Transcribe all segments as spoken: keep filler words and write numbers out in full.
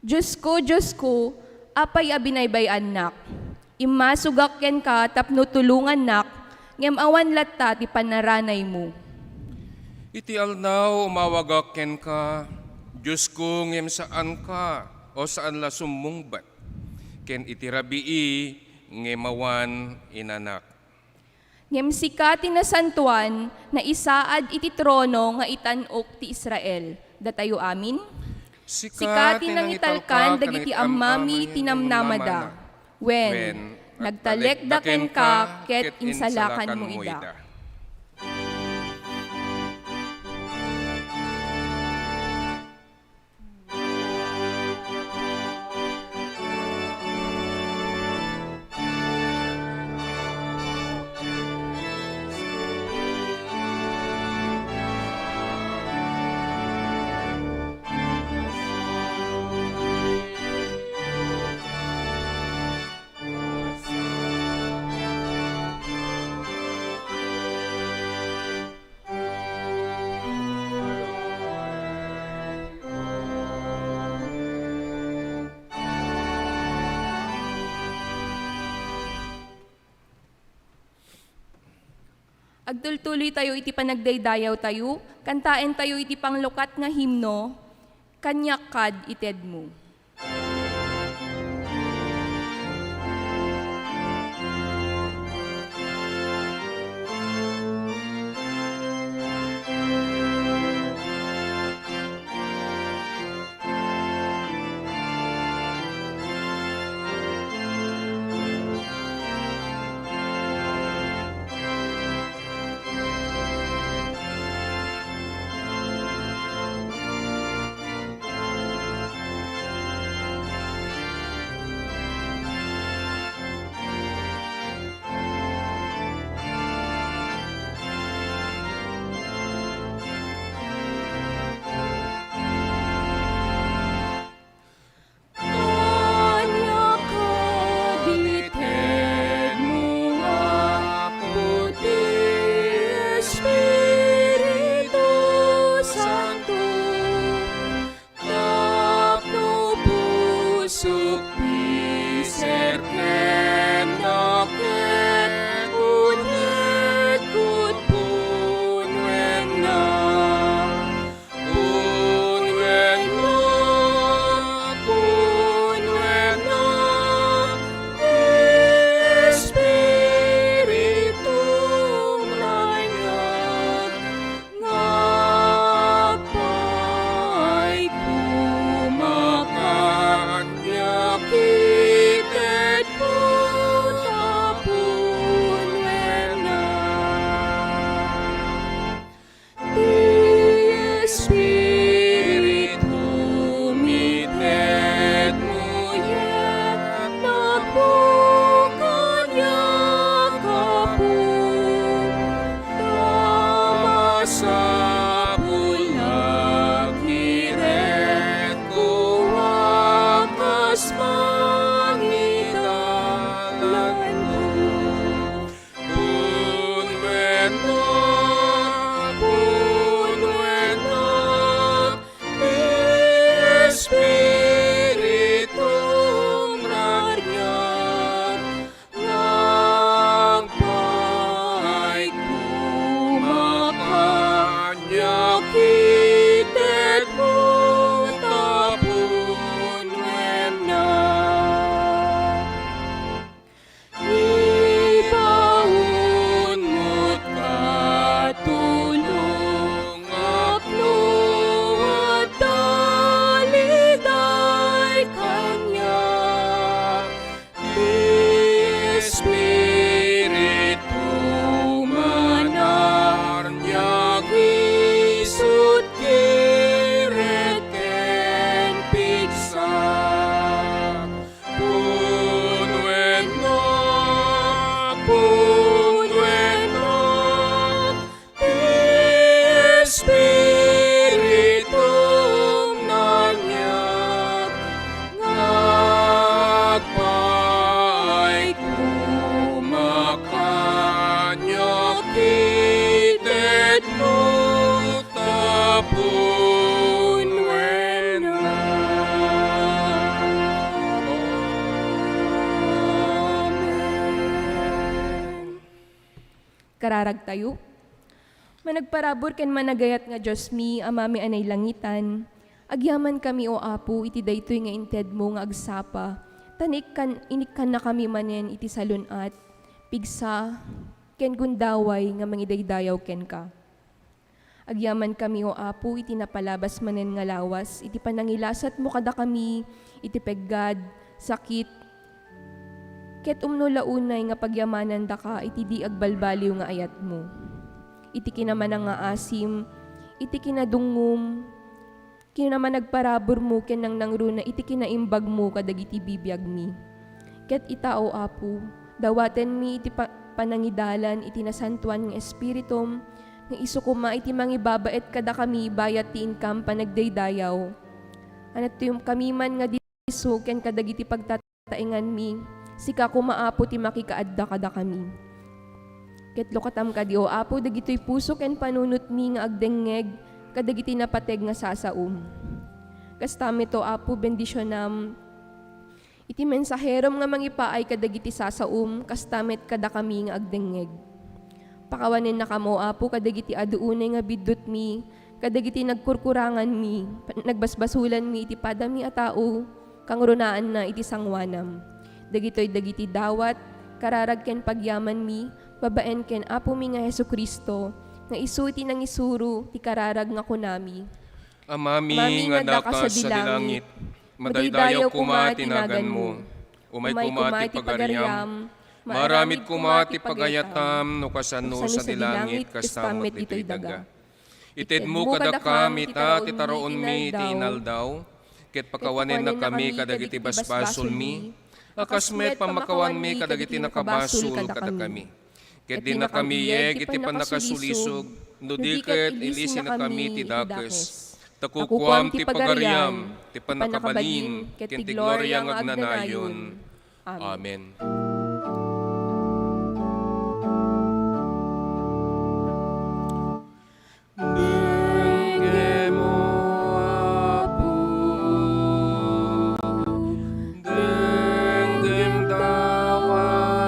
Diosko, Diosko, apay a binaybay-annak? Immasugak kenka tapno tulongannak, ngem awan latta ti panaranaymo. Iti aldaw, umawagak kenka, Diosko, ngem saanka, o saan la summungbat. Ken iti rabii, ngem awan inanak. Ngem sika ti nasantoan, naisaad iti trono nga itan-ok ti Israel. Datayo amin? Sika ti nangitalkan dagiti ammami ti namnamada. Wen, nagtalekda kenka ket insalakanmo ida. Agtultuloytayo iti panagdaydayawtayo, kantaentayo iti panglukat nga himno, Kaniak kad itedmo. Kararagtayo. Managparabur ken managayat nga Diosmi, Amami a nailangitan, agyamankami, O Apo, iti daytoy nga intedmo nga agsapa, ta naikkan-, inikkannakami manen iti salun-at, pigsa, ken gundaway nga mangidaydayaw kenka. Agyamankami, O Apo, iti napalabas manen nga lawas, iti panangilasatmo kadakami, iti peggad, sakit, ket umno la unay nga pagyamanandaka iti di agbalbaliw nga ayatmo. Iti kinamanangngaasim, iti kinadungngom, kinamanagparaburmo ken nangnangruna iti kinaimbagmo kadagiti bibiagmi. Ket ita, O Apo, dawatenmi iti pa-, panangidalan iti nasantoan nga Espiritum, nga isu koma iti mangibabaet kadakami bayat ti inkam panagdaydayaw. Anattuyonkami man nga disso ken kadagiti pagtataenganmi, sika koma, Apo, ti makikaadda kadakami. Ket lukatam kadi, O Apo, dagitoy puso ken panunotmi nga agdengngeg kadagiti napateg nga sasaom. Kasta met, O Apo, bendisionam iti mensaherom nga mangipaay kadagiti sasaom, kasta met kadakami nga agdengngeg. Pakawanennakam, O Apo, kadagiti adu unay nga biddutmi, kadagiti nagkurkuranganmi, pa-, nagbasbasulanmi iti padami a tao, kangrunaanna iti sangoanam. Dagitoy dagiti dawat, kararag ken pagyamanmi, babaen ken Apomi nga Jesu-Cristo, nga isu ti nangisuro ti kararag nga kunami, Amami nga adda ka sadi langit, madaydayaw koma ti naganmo. Umay koma ti pagariam. Maaramid koma ti pagayatam no kasano sadi langit, kasta met ditoy daga. Itedmo kadakami ita ti taraonmi iti inaldaw, ket pakawanennakami kadagiti basbasolmi, a kas met pammakawanmi kadagiti nakabasol kadakami. Ket dinakami iyeg iti pannakasulisog, no di ket ilisennakami ti dakes. Ta kukuam ti pagariam, ti pannakabalin, ken ti gloria nga agnanayon. Amen. Amen. Denggem, O Apo, denggem dawatmi,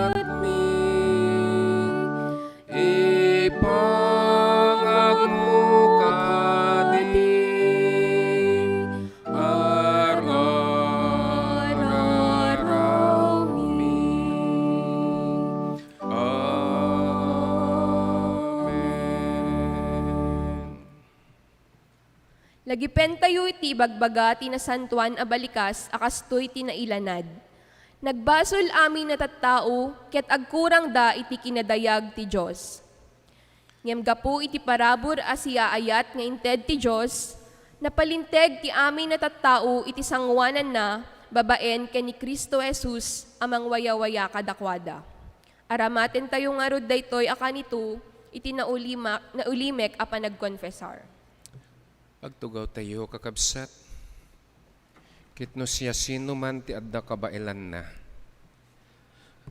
ipangagmo kadi, arararawmi. Amen. Lagipentayo iti ibagbaga ti Nasantoan a Balikas a kastoy ti nailanad. Nagbasol amin a tattao ket agkurangda iti kinadayag ti Dios. Ngem gapu iti parabur a siaayat nga inted ti Dios, napalinteg ti amin a tattao iti sangoananna babaen ken ni Cristo Jesus a mangwayawaya kadakuada. Aramatentayo ngarud daytoy a kanito iti naulima-, naulimek a panagkonfesar. Agtugawtayo, kakabsat. Ket no siasinoman ti adda kabaelanna,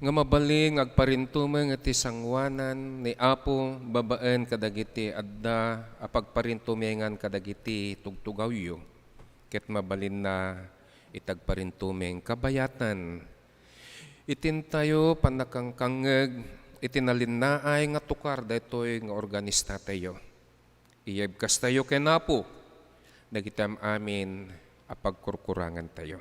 nga mabalin nga agparintumeng iti sangoanan ni Apo babaen kadagiti adda a pagparintumengan kadagiti tugtugawyo, ket mabalinna iti agparintumeng kabayatan. Itintayo pannakangkangngeg iti nalinnaay nga tukar daytoy nga organistatayo. Iyebkastayo ken Apo dagiti am-amin a pagkurkurangantayo.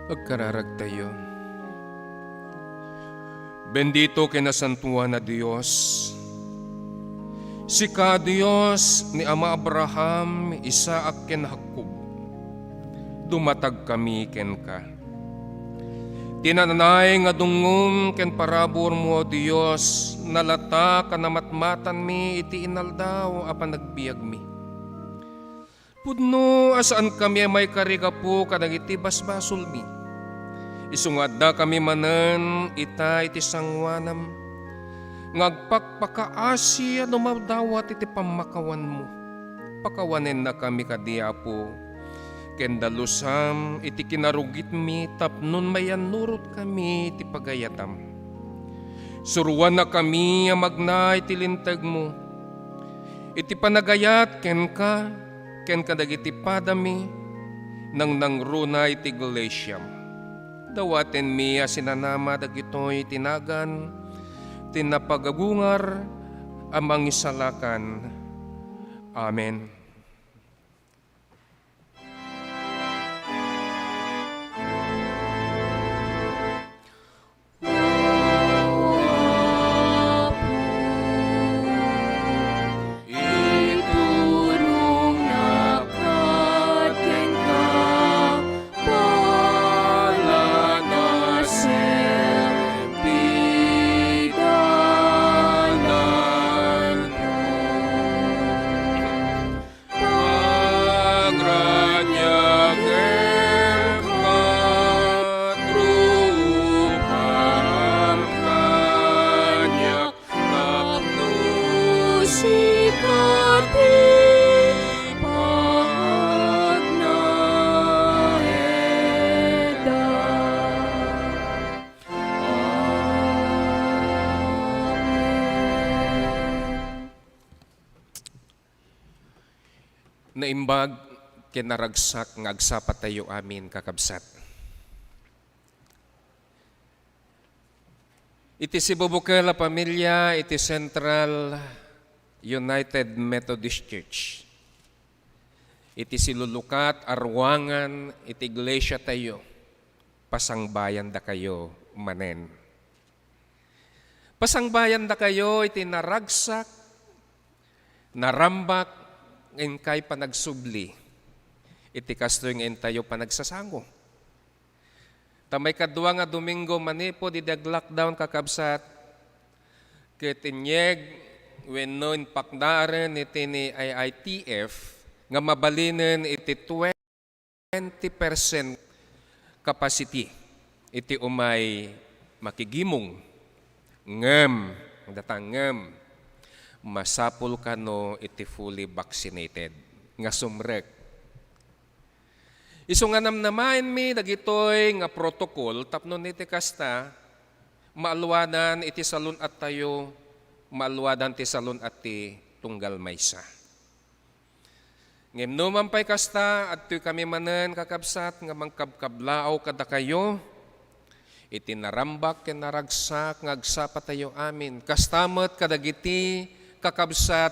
Agkararagtayo. Bendito ken nasantoan a Dios, sika Dios ni ama Abraham, Isaac, ken Jacob, dumatagkami kenka. Ti nanay nga dungngom ken paraburmo, Dios, nalatak a namatmatanmi iti inaldaw a panagbiagmi. Pudno a saankami a maikari gapu kadagiti basbasolmi. Isu nga addakami manen ita iti sangoanam, nga agpakpakaasi a dumadawat iti pammakawanmo. Pakawanennakami kadi, Apo, ken dalusam iti kinarugitmi tapno mayannurotkami iti pagayatam. Suroannakami a magna iti lintegmo, iti panagayat kenka, ken kadagiti padami, nangnangruna iti iglesiam. Dawatenmi a sinanama dagitoy ti nagan ti napagagungar a mangisalakan. Amen. Naimbag ken naragsak nga agsapatayo amin, kakabsat. Iti sibubukel a pamilia iti Central United Methodist Church, iti silulukat a ruangan iti iglesiatayo, pasangbayandakayo manen. Pasangbayandakayo iti naragsak, narambak, nga inkay panagsubli iti kastoy nga intayo panagsasango. Ta maikadua nga Domingo manipud idi ag-lockdown, kakabsat, ket inyeg wenno impakdaaren iti ni I I T F nga mabalinen iti twenty percent capacity iti umay makigimong. Ngem, data ngem, masapul kano iti fully vaccinated nga sumrek. Isu nga namnamaenmi dagitoy nga protocol tapno iti kasta, maalwadan iti salun-attayo, maalwadan ti salun-at ti tunggal maysa. Ngem no man pay kasta, adtoy kami manen, kakabsat, nga mangkabkablaaw kadakayo iti narambak ken naragsak nga agsapatayo amin. Kasta met kadagiti kakabsat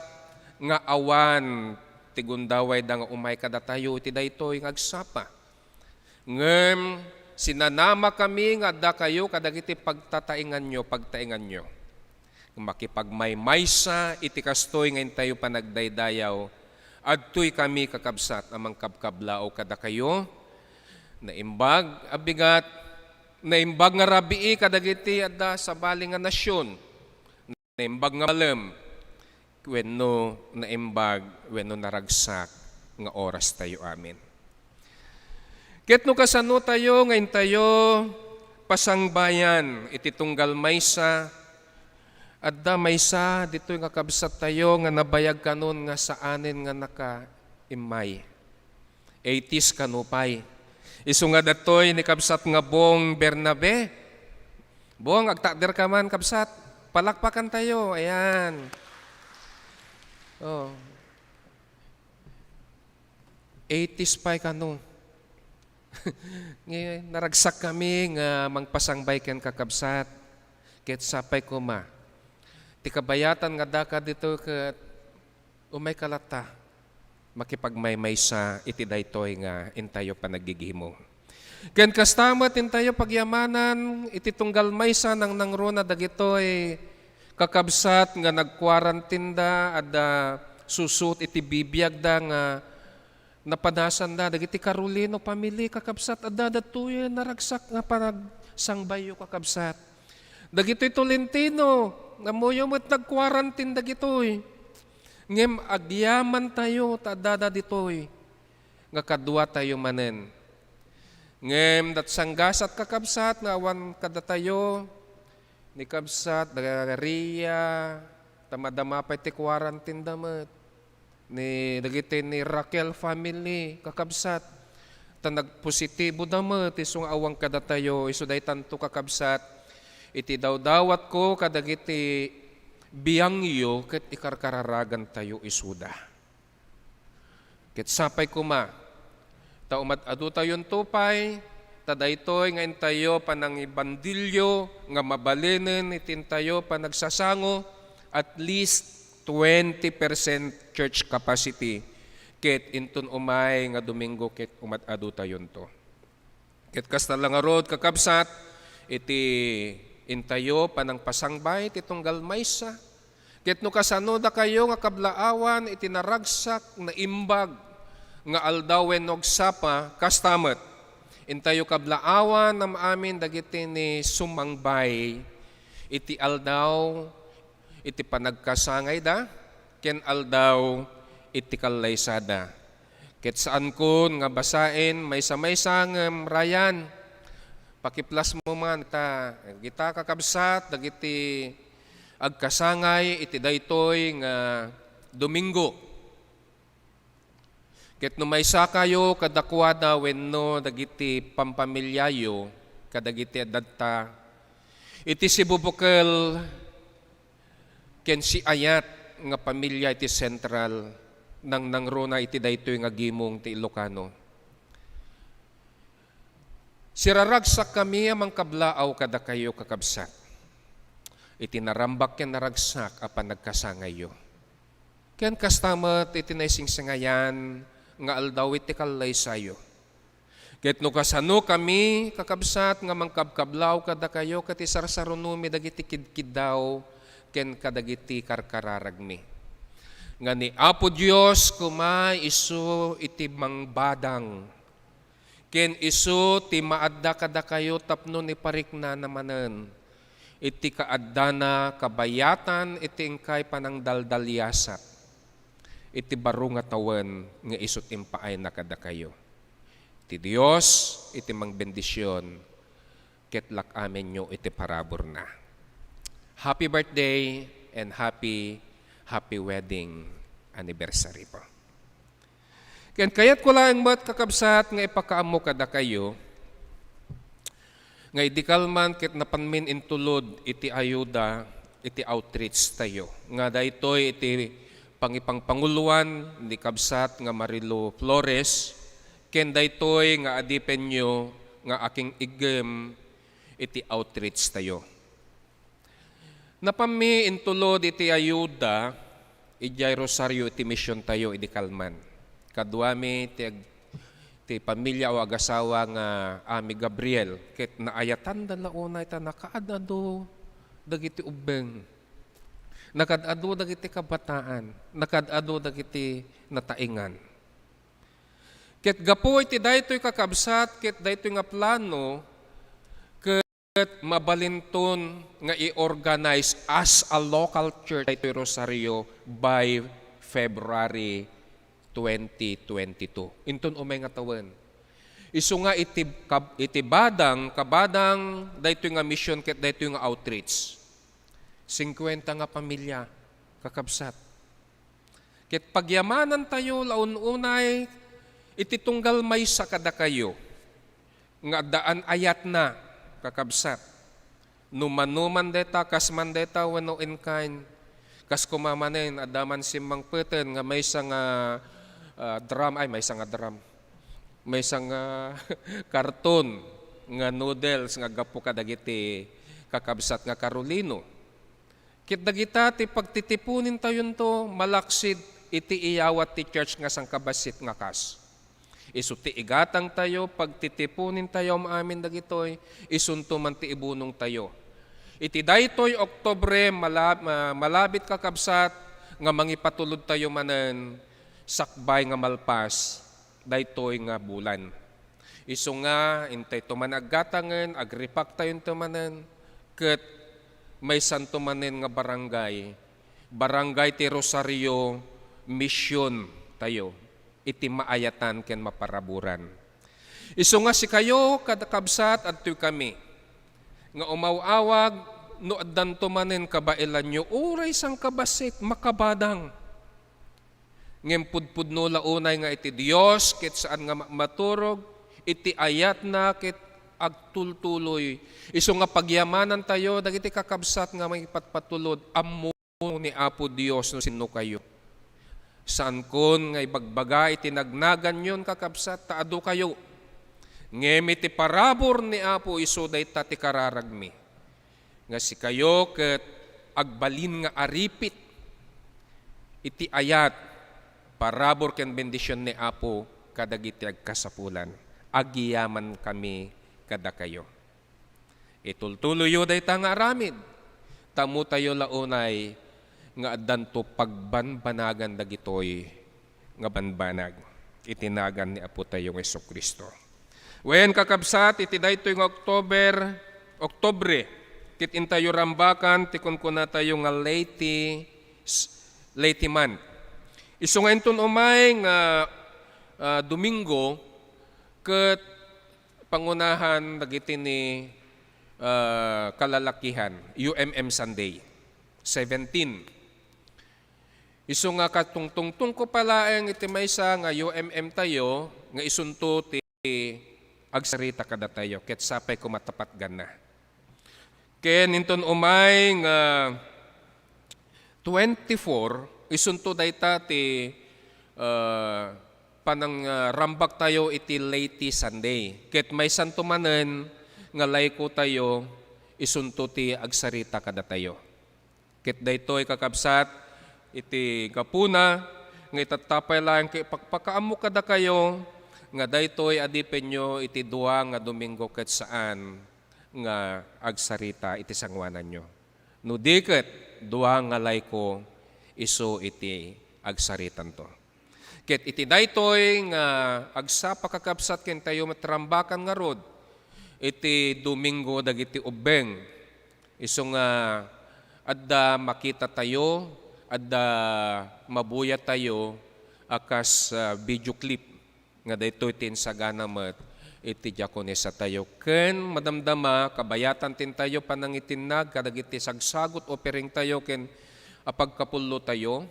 nga awan ti gundawayda nga umay kadatayo iti daytoy nga agsapa. Ngem sinanamakami nga addakayo kadagiti pagtataenganyo, pagtaenganyo. Makipagmaymaysa iti kastoy nga intayo panagdaydayaw, adtoy kami, kakabsat, a mangkabkablaaw kadakayo. Naimbag a bigat, naimbag nga rabii kadagiti adda sabali nga nasion, naimbag nga malem, wenno naimbag, wenno naragsak nga orastayo amin. Ket no kasanotayo nga intayo pasangbayan iti tunggal maysa, adda maysa ditoy nga kabsattayo nga nabayag kanon nga saanen nga nakaimmay. Eighties kano pay. Isu nga datoy ni kabsat nga Bong Bernabe. Bong, agtakderka man, kabsat. Palakpakantayo. Ayan. Oh. Eighties pay kano. Ngay-, naragsak kami nga mangpasangbay ken kakabsat. Ket sapay koma. Ti kabayatan nga daka dito ket umayka latta makipagmaymaysa iti daytoy nga intayo panaggigimo. Ken kasta met intayo pagyamanan iti tunggal maysa nangnangruna dagitoy kakabsat nga nagkuarantinda, adda susuot iti bibiagda nga napadasanda, dagiti Carolino family, kakabsat, adda datoy naragsak nga panagsangbayyo, kakabsat. Dagitoy Tolentino, ammoyo met nagkuarantin dagitoy. Ngem agyamantayo ta addada ditoy. nga kaduatayo manen. Ngem dat sanggasat, kakabsat, nga awan kadatayo, ni kabsat, da Ria, ta madama pay ti quarantine da met. Ni, dagiti ni Raquel family, kakabsat, ta nagpositibo da met, isu nga awan kadatayo, isu daytanto, kakabsat, iti dawdawatko kadagiti biangyo ket ikarkararagantayo isuda. Ket sapay koma, ta umad-adutayonto pay, ta daytoy nga intayo panangibandilyo nga mabalinen iti intayo panagsasango, at least twenty percent church capacity, ket inton umay nga Domingo ket umad-adutayonto. Ket kasta la ngarud, kakabsat, iti intayo panangpasangbay ti tunggal maysa. Ket no kasano dakayo nga kablaawan iti naragsak, naimbag nga aldaw wenno agsapa, kasta met, intayo kablaawan am-amin dagiti ni sumangbay iti aldaw iti panagkasangayda ken aldaw iti kallaysada. Ket saankon nga basaen maysa-maysa, ngem Ryan, pakiplasmo man ta, dagita, kakabsat, dagiti agkasangay iti daytoy nga Domingo. Ket no maysakayo kadakuada wenno dagiti pampamiliayo kadagiti adda iti sibubukel ken siayat nga pamilia iti Central, nangnangruna iti daytoy nga gimong ti Ilocano. Siraragsakkami a mangkablaaw kadakayo, kakabsat, iti narambak ken naragsak a panagkasangayyo. Ken kasta met iti naisingsingayan nga aldaw iti kallaysayo. Ket no kasano kami, kakabsat, nga mangkabkablaaw kadakayo ket isarsarunomi dagiti kidkiddaw ken kadagiti karkararagmi, nga ni Apo Dios koma isu iti mangbadang, ken isu ti maadda kadakayo tapno ipariknana manen iti kaaddana kabayatan iti inkay panangdaldaliasat iti baro nga tawen nga isu ti impaayna kadakayo. Ti Dios iti mangbendision ket lak-amenyo iti paraburna. Happy birthday and happy, happy wedding anniversary po. Ken kayatko laeng met, kakabsat, nga ipakaammo kadakayo nga idi kalman ket napanmin intulod iti ayuda iti outreach tayo, nga daytoy iti pangipangpanguloan ni kabsat nga Marilo Flores, ken daytoy nga adipenyo nga aking-iggem iti outreach tayo. Napanmi intulod iti ayuda idiay Rosario iti mision tayo idi kalman. Kaduami ti ag-, ti pamilia o agasawa nga Ami Gabriel, ket naayatanda la unay ta nakaad-adu dagiti ubbeng. Nakaad-adu dagiti kabataan, nakaad-adu dagiti nataengan. Ket gapu iti daytoy, kakabsat, ket daytoy nga plano, ket mabalinton nga i-organize as a local church daytoy Rosario by February twenty twenty-two. Inton umay nga tawen. Isu nga iti kab-, iti badang, kabadang daytoy nga mission ket daytoy nga outreach. Singkuenta nga pamilia, kakabsat. Ket pagyamanantayo la un-unay iti tunggal maysa kadakayo nga adda an-ayatna, kakabsat. No mano man dayta, kas man dayta, wenno in kind, kas koma manen, adda man simmangpeten nga maysa nga, ah, drum, ay, maysa nga drum. Maysa nga karton nga noodles nga gapu kadagiti kakabsat nga Carolino. Ket dagita ti pagtitiponintayonto malaksid iti iyawat ti church nga sangkabassit nga kas. Isu ti igatangtayo, pagtitiponintayo am-amin dagitoy, isunto man ti ibunongtayo. Iti daytoy Oktubre, mala-, ma-, malabit, kakabsat, nga mangipatulodtayo manen sakbay nga malpas daytoy nga bulan. Isu nga, intayto man aggatangen, agripaktayonto manen, ket maysanto manen nga barangay, Barangay ti Rosario, mission tayo. iti maayatan ken maparaburan. Isu nga sikayo, kada kabsat, adtoy kami nga umaw-awag no addanto manen kabailanyo uray sangkabassit, makabadang. Ngem pudpudno la unay nga iti Dios ket saan nga ma-, maturog, iti ayatna ket agtultuloy. Isu nga pagyamanantayo dagiti kakabsat nga mangipatpatulod, ammo ni Apo Dios no sinno kayo. Saankon nga ibagbaga iti nagnaganyon, kakabsat, ta adu kayo. Ngem iti parabur ni Apo, isu dayta ti kararagmi, nga sikayo ket agbalin nga aripit iti ayat, parabur ken bendision ni Apo kadagiti agkasapulan. Agyamankami kadakayo. Itultuloyyo dayta nga aramid, ta ammotayo la unay nga addanto pagbanbanagan dagitoy nga banbanag iti nagan ni Apotayo nga Jesu-Cristo. Wen, kakabsat, iti daytoy nga October, Oktubre, ket intayo rambakan ti kunkunatayo nga Leyte, Leyte Month. Isu nga inton umay nga, ah, Domingo, ket pangunahan dagiti ni, ah, kalalakihan, U M M Sunday, seventeen. Isu nga katungtungtungko pa laeng iti maysa nga U M M tayo, nga isunto ti agsarita kadatayo, ket sapay koma ta patganna. Ken inton umay nga twenty-four, isunto dayta ti, ah, panang, ah, rambak tayo iti Leyte Sunday. Ket maysanto manen nga layko tayo, isunto ti agsarita kadatayo. Ket daytoy, kakabsat, iti gapuna nga itatta pay laeng ket ipakpakaammo kadakayo nga daytoy adipenyo iti dua nga Domingo ket saan nga agsarita iti sangoananyo. No di ket, dua nga layko isu iti agsaritanto. Ket iti daytoy nga agsapa, kakabsat, ken intayo met rambakan ngarud iti Domingo dagiti ubbeng. Isu nga adda makitatayo, adda mabuyatayo a kas, ah, video clip nga daytoy ti insagana met iti diakonesatayo. Ken madamdama, kabayatan ti intayo panangitinnag kadagiti sagsagut, offering tayo ken a pagkapullotayo,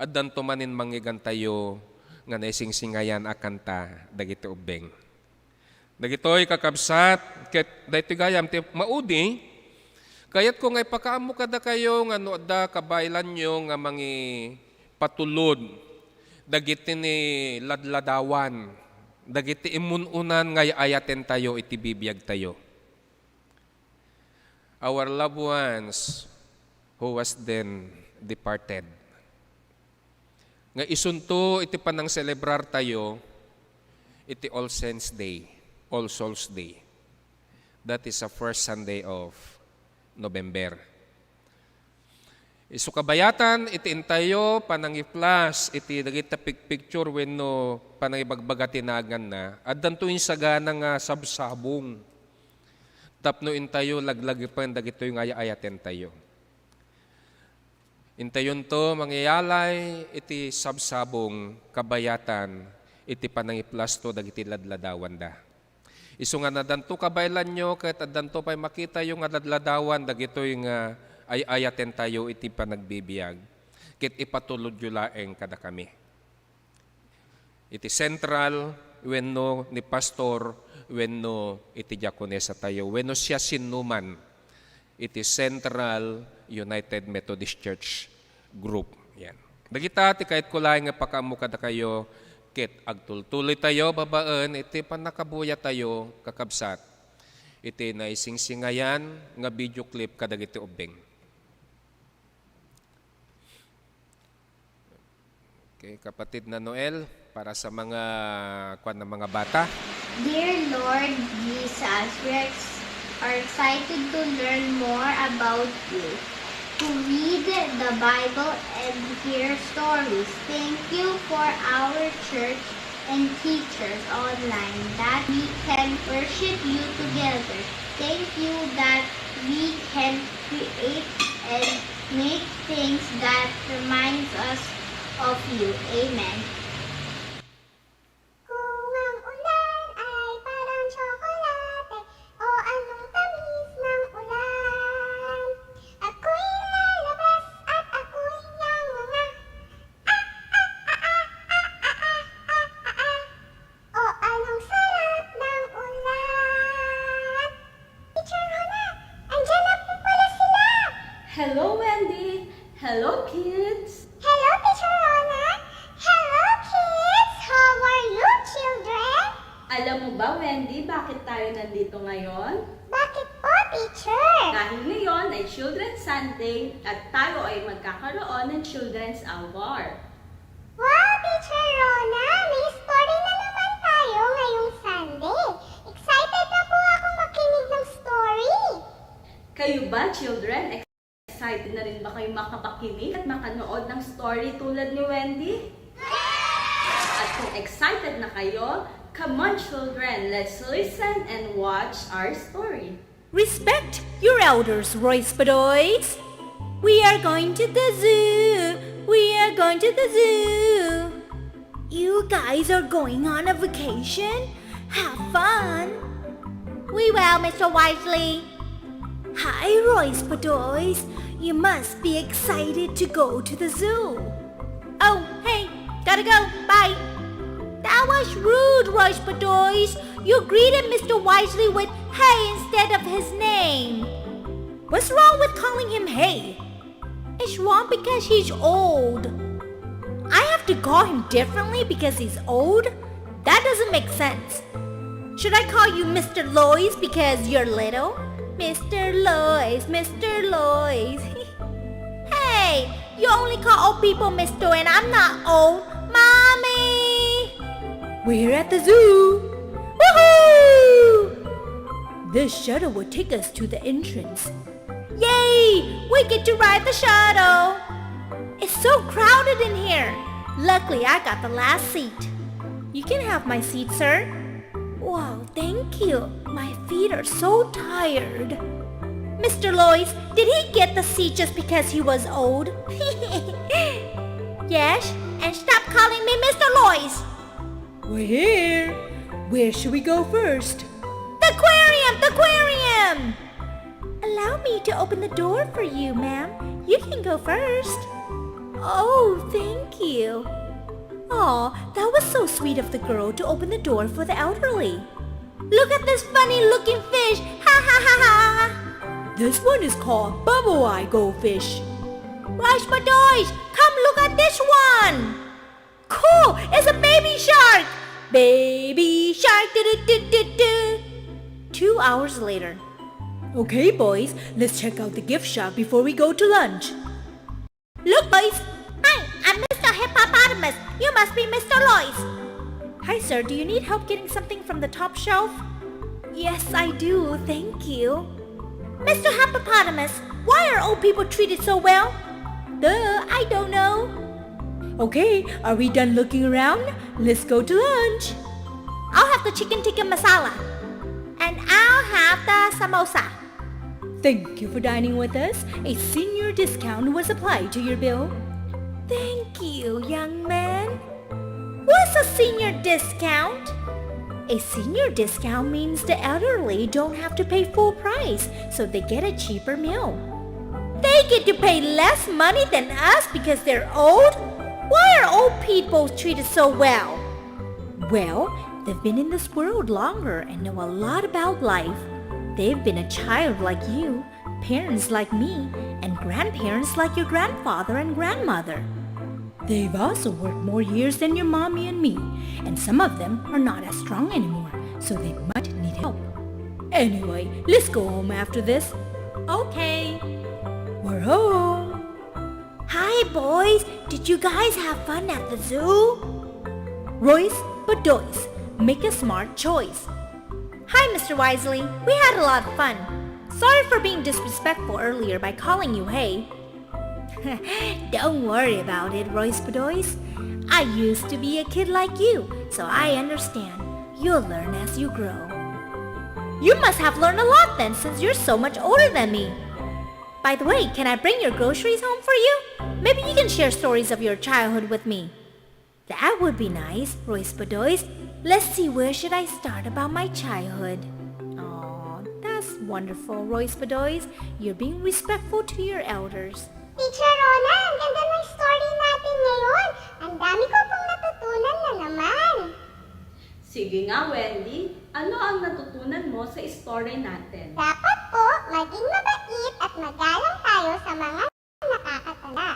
addanto manen mangngegantayo nga naisingsingayan a kanta dagiti ubbeng. Dagitoy, kakabsat, ket daytoy gayam ti maudi, kayatko nga ipakaammo kadakayo nga no adda kabaelanyo nga mangipatulod dagiti ni ladladawan, dagiti immun-unan nga ay-ayatentayo iti bibiagtayo. Our loved ones who was then departed. Nga isunto iti panangselebrar tayo iti All Saints Day, All Souls Day. That is the first Sunday of November. Isu kabayatan iti intayo panangiplas iti dagita picpicture wenno panangibagbaga ti naganna, addanto insagana nga sabsabong tapno intayo laglagipen dagitoy nga ay-ayatentayo. Intayonto mangiyalay iti sabsabong kabayatan iti panangiplasto dagiti ladladawanda. Isu nga nadanto kabaelanyo ket addanto pay makitayo nga ladladawan dagitoy nga ay-ayatentayo iti panagbibiag, ket ipatulodyo laeng kadakami. Iti Central, wenno ni Pastor, wenno iti diakonesatayo, wenno siasinoman iti Central United Methodist Church Group. Yan. Dagita ti kayatko laeng nga pakaammo kadakayo, ket agtultuloytayo babaen iti pannakabuyatayo, kakabsat, iti naisingsingayan nga video clip kadagiti ubbing. Okay, kapatid na Noel, para sa mga, kwan, na mga bata. Dear Lord Jesus, we are ex-, are excited to learn more about you, to read the Bible and hear stories. Thank you for our church and teachers online that we can worship you together. Thank you that we can create and make things that reminds us of you. Amen. Hello, Wendy! Hello, kids! Hello, Teacher Rona! Hello, kids! How are you, children? Alam mo ba, Wendy, bakit tayo nandito ngayon? Bakit po, Teacher? Dahil ngayon ay Children's Sunday at tayo ay magkakaroon ng Children's Hour. Wow, Teacher Rona! May story na naman tayo ngayong Sunday. Excited na po akong makinig ng story. Kayo ba, children? Excited na rin ba kayo makapakinig at makanood ng story tulad ni Wendy? At kung excited na kayo, come on, children, let's listen and watch our story. Respect your elders, Royce Padoys. We are going to the zoo. We are going to the zoo. You guys are going on a vacation? Have fun. We will, Mister Wisely. Hi, Royce Padoys. You must be excited to go to the zoo. Oh, hey, gotta go. Bye. That was rude, Royce Padoys. You greeted Mister Wisely with "Hey" instead of his name. What's wrong with calling him "Hey"? It's wrong because he's old. I have to call him differently because he's old? That doesn't make sense. Should I call you Mister Lois because you're little? Mister Lois, Mister Lois. Hey, you only call old people Mister, and I'm not old. Mommy! We're at the zoo! Woohoo! This shuttle will take us to the entrance. Yay! We get to ride the shuttle! It's so crowded in here. Luckily, I got the last seat. You can have my seat, sir. Wow, thank you. My feet are so tired. Mister Lois, did he get the seat just because he was old? Yes, and stop calling me Mister Lois. We're here. Where should we go first? The aquarium! The aquarium! Allow me to open the door for you, ma'am. You can go first. Oh, thank you. Aw, that was so sweet of the girl to open the door for the elderly. Look at this funny-looking fish! Ha ha ha ha! This one is called bubble eye goldfish. Rush, Padoys, come look at this one! Cool! It's a baby shark! Baby shark! Do do do do do! Two hours later. Okay, boys, let's check out the gift shop before we go to lunch. Look, boys! Hi, I'm Mister Hippopotamus. You must be Mister Lois. Hi, sir. Do you need help getting something from the top shelf? Yes, I do. Thank you. Mister Hippopotamus, why are old people treated so well? Duh, I don't know. Okay, are we done looking around? Let's go to lunch. I'll have the chicken tikka masala. And I'll have the samosa. Thank you for dining with us. A senior discount was applied to your bill. Thank you, young man. What's a senior discount? A senior discount means the elderly don't have to pay full price, so they get a cheaper meal. They get to pay less money than us because they're old? Why are old people treated so well? Well, they've been in this world longer and know a lot about life. They've been a child like you, parents like me, and grandparents like your grandfather and grandmother. They've also worked more years than your mommy and me, and some of them are not as strong anymore, so they might need help. Anyway, let's go home after this. Okay. We're home. Hi, boys. Did you guys have fun at the zoo? Royce, Padoys, make a smart choice. Hi, Mister Wisely. We had a lot of fun. Sorry for being disrespectful earlier by calling you hey. Don't worry about it, Royce Padoys. I used to be a kid like you, so I understand. You'll learn as you grow. You must have learned a lot then, since you're so much older than me. By the way, can I bring your groceries home for you? Maybe you can share stories of your childhood with me. That would be nice, Royce Padoys. Let's see, where should I start about my childhood? Oh, that's wonderful, Royce Padoys. You're being respectful to your elders. Teacher Rona, ang ganda ng story natin ngayon. Ang dami ko pong natutunan na naman. Sige nga, Wendy, ano ang natutunan mo sa story natin? Dapat po, maging mabait at magalang tayo tayo sa mga nakakatanda,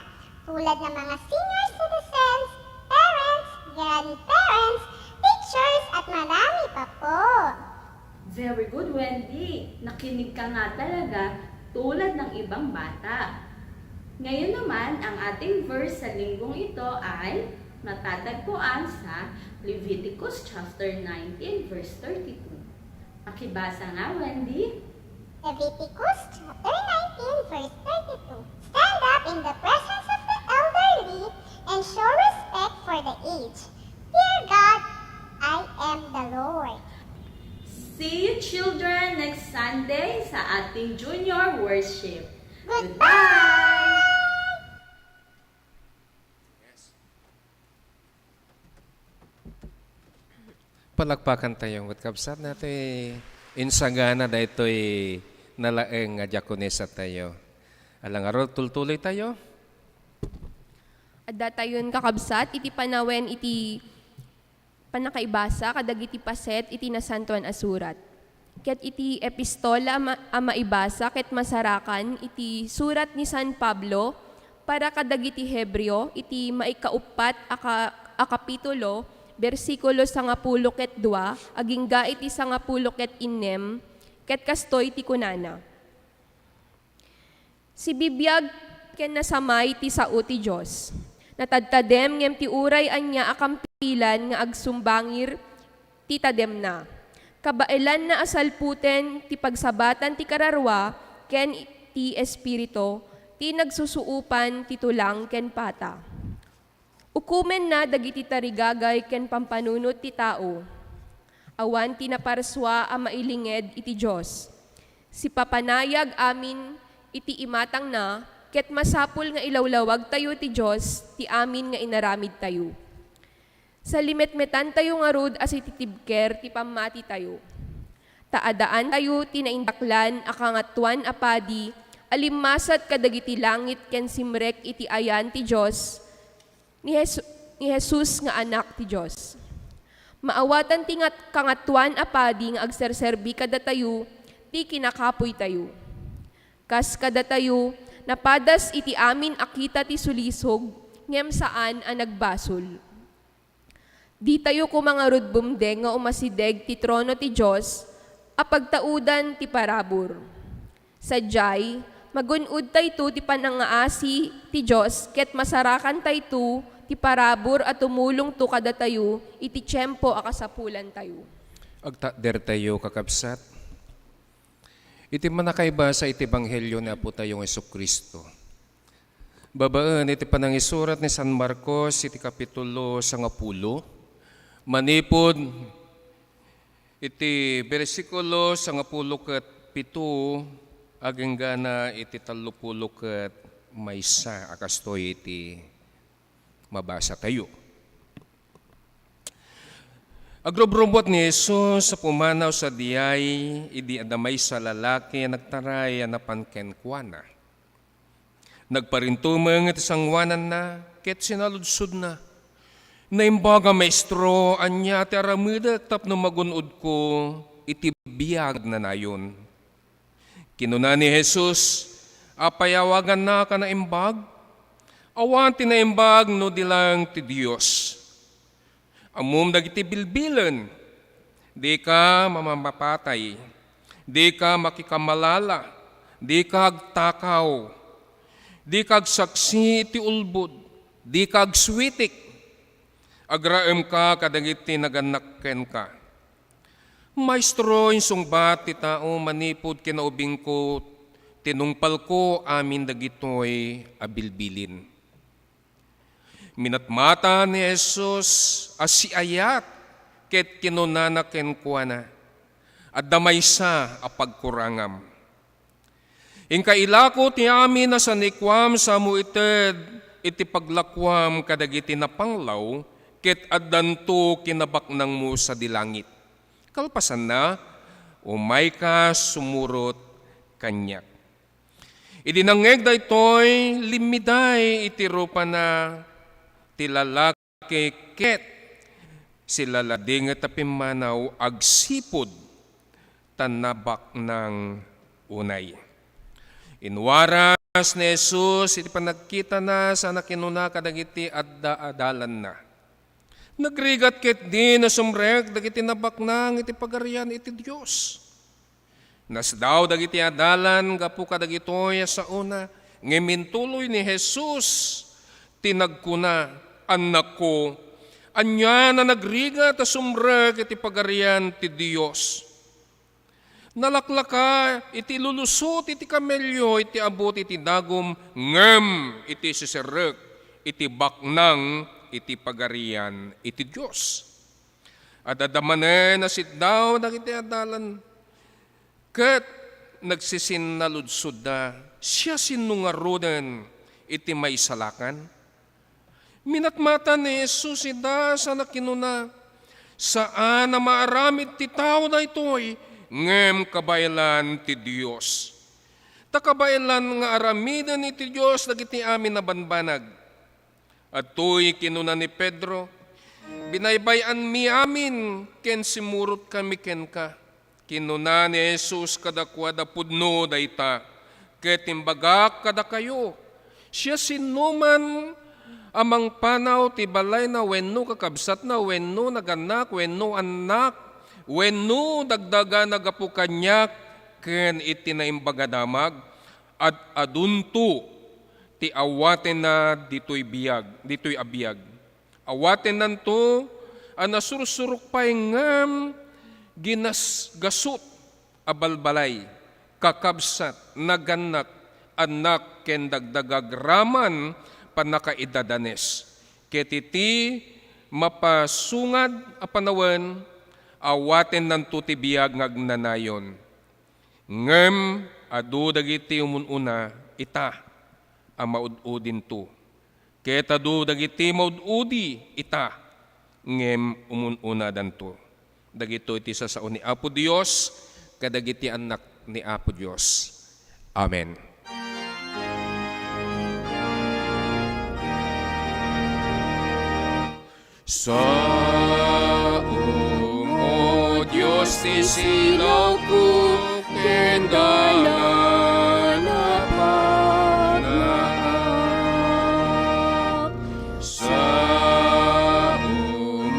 tulad ng mga senior citizens, parents, grandparents, teachers, at marami pa po. Very good, Wendy. Nakinig ka nga talaga tulad ng ibang bata. Ngayon naman, ang ating verse sa linggong ito ay matatagpuan sa Leviticus chapter nineteen, verse thirty-two. Pakibasa nga, Wendy. Leviticus chapter nineteen, verse thirty-two. Stand up in the presence of the elderly and show respect for the aged. Fear God, I am the Lord. See you, children, next Sunday sa ating junior worship. Goodbye! Palakpakan tayo, ket kabsat, daytoy insagana daytoy nalaeng nga diakonesa tayo. Ala ngarud, tultuloy tayo. Adda tayon, kakabsat, iti panawen iti pannakaibasa kadagiti paset iti Nasantoan a Surat. Ket iti epistola a ma-, a maibasa ket masarakan iti surat ni San Pablo para kadagiti Hebreo iti maikauppat a ka-, a kapitulo, bersikulo sangapulo ket dua agingga iti sangapulo ket innem, ket kastoy ti kunana: Sibibiag ken nasamay ti sao ti Dios. Natadtadem ngem ti uray ania a kampilan nga agsumbangir ti tademna. Kabaelanna a salputen ti pagsabatan ti kararua ken ti Espiritu, ti nagsusuopan ti tulang ken pata. Ukumenna dagiti tarigagay ken pampanunot ti tao. Awan ti naparsua a mailinged iti Dios. Sipapanayag amin iti imatangna, ket masapul nga ilawlawagtayo ti Dios ti amin nga inaramidtayo. Salimetmetantayo ngarud a sititibker ti pammatitayo. Ta addaantayo ti naindaklan a Kangatoan a Padi a limmasat kadagiti langit ken simrek iti ayan ti Dios, ni Jesu-, ni Jesus nga Anak ti Dios. Maawatan ti ngat-, Kangatoan a Padi nga agserserbi kadatayo ti kinakapuytayo. Kas kadatayo, napadas iti amin a kita ti sulisog, ngem saan a nagbasol. Ditayo koma ngarud bumdeng nga umasideg ti trono ti Dios a pagtaudan ti parabur. Sadiay, magun-odtayto ti panangaasi ti Dios ket masarakantayto ti parabur a tumulongto kadatayo iti tiempo a kasapulantayo. Agtakdertayo, kakabsat. Iti pannakaibasa iti ebanghelio ni Apotayo nga Jesu-Cristo, babaen iti panangisurat ni San Marcos iti kapitulo sangapulo, manipud iti bersikulo sangapulo ket pito, agenggana iti tallopulo ket maysa a kastoy iti mabasatayo. Agrubrubuat ni Jesus a pumanaw sadiay idi adda maysa a lalaki a nagtaray a napan kenkuana. Nagparintumeng iti sangoananna ket sinaludsodna, "Naimbag a Maestro, ania ti aramidek tapno magun-odko iti biag a nayon?" Kinuna ni Jesus, "Apay a awagannaka naimbag? Awan ti naimbag no di laeng ti Dios. Ammom dagiti bilbilen: dika mamamapatay, dika makikamalala, dika agtakaw, dika agsaksi iti ulbod, dika agsuitik, agraemka kadagiti nagannak kenka." "Maestro," insungbat ti tao, "manipud kinaubingko, tinungpalko amin dagitoy a bilbilin." Minatmata ni Jesus a siayat ket kinunana kenkuana, "Adda maysa a pagkurangam. Inka ilako ti amin a sanikuam sa ammo ited iti paglakuam kadagiti napanglaw, ket addanto kinabaknangmo sadi langit. Kalpasanna, umayka sumurot kaniak." Idi nangngeg daytoy, limmiday iti rupana ti lalaki ket silaladinget a pimmanaw agsipud ta nabaknang unay. Inwara Kas ni Jesus iti panagkitana, sana kinuna kadagiti adda adalanna, "Nagrigat ketdi nasumrek dagiti nabaknang iti Pagarian iti Dios." Nasdaw dagiti adalan gapu kadagitoy a saona, ngem intuloy ni Jesus ti nagkuna, "Annakko, ania a nagrigat a sumrek iti Pagarian ti Dios? Nalaklaka iti lulusot iti kamelio iti abut iti dagum, ngem iti siserrek iti baknang iti Pagarian iti Dios." Ad-adda manen a sitdaw dagiti adalan, ket nagsisinnaludsoda, "Siasino ngaruden iti maisalakan?" Minatmatan ni Jesus ida sana kinuna, "Saan a maaramid ti tao daytoy, ngem kabaelan ti Dios. Ta kabaelan nga aramiden iti Dios dagiti amin a banbanag." Adtoy kinuna ni Pedro, "Binaybay-anmi amin ken simmurotkami kenka." Kinuna ni Jesus kadakuada, "Pudno dayta, ket imbagak kadakayo, siasinoman a mangpanaw ti balayna wenno kakabsatna wenno nagannak wenno annak wenno dagdagana gapu kaniak ken iti Naimbag a Damag, ad-adunto ti awatenna ditoy biag, ditoy a biag. Awatennanto a nasursurok pay ngem ginasgasut a balbalay, kakabsat, nagannak, annak, ken dagdagag raman pannakaidadanes. Ket iti mapasungad a panawen, awatennanto ti biag nga agnanayon." Ngem adu dagiti umun-una ita a maud-udinto, ket adu dagiti maud-udi ita ngem umun-unadanto. Dagitoy ti sasao ni Apo Dios kadagiti annak ni Apo Dios. Amen. Saom, O Dios, ti silawko ken dalan a pagnaak. Saom,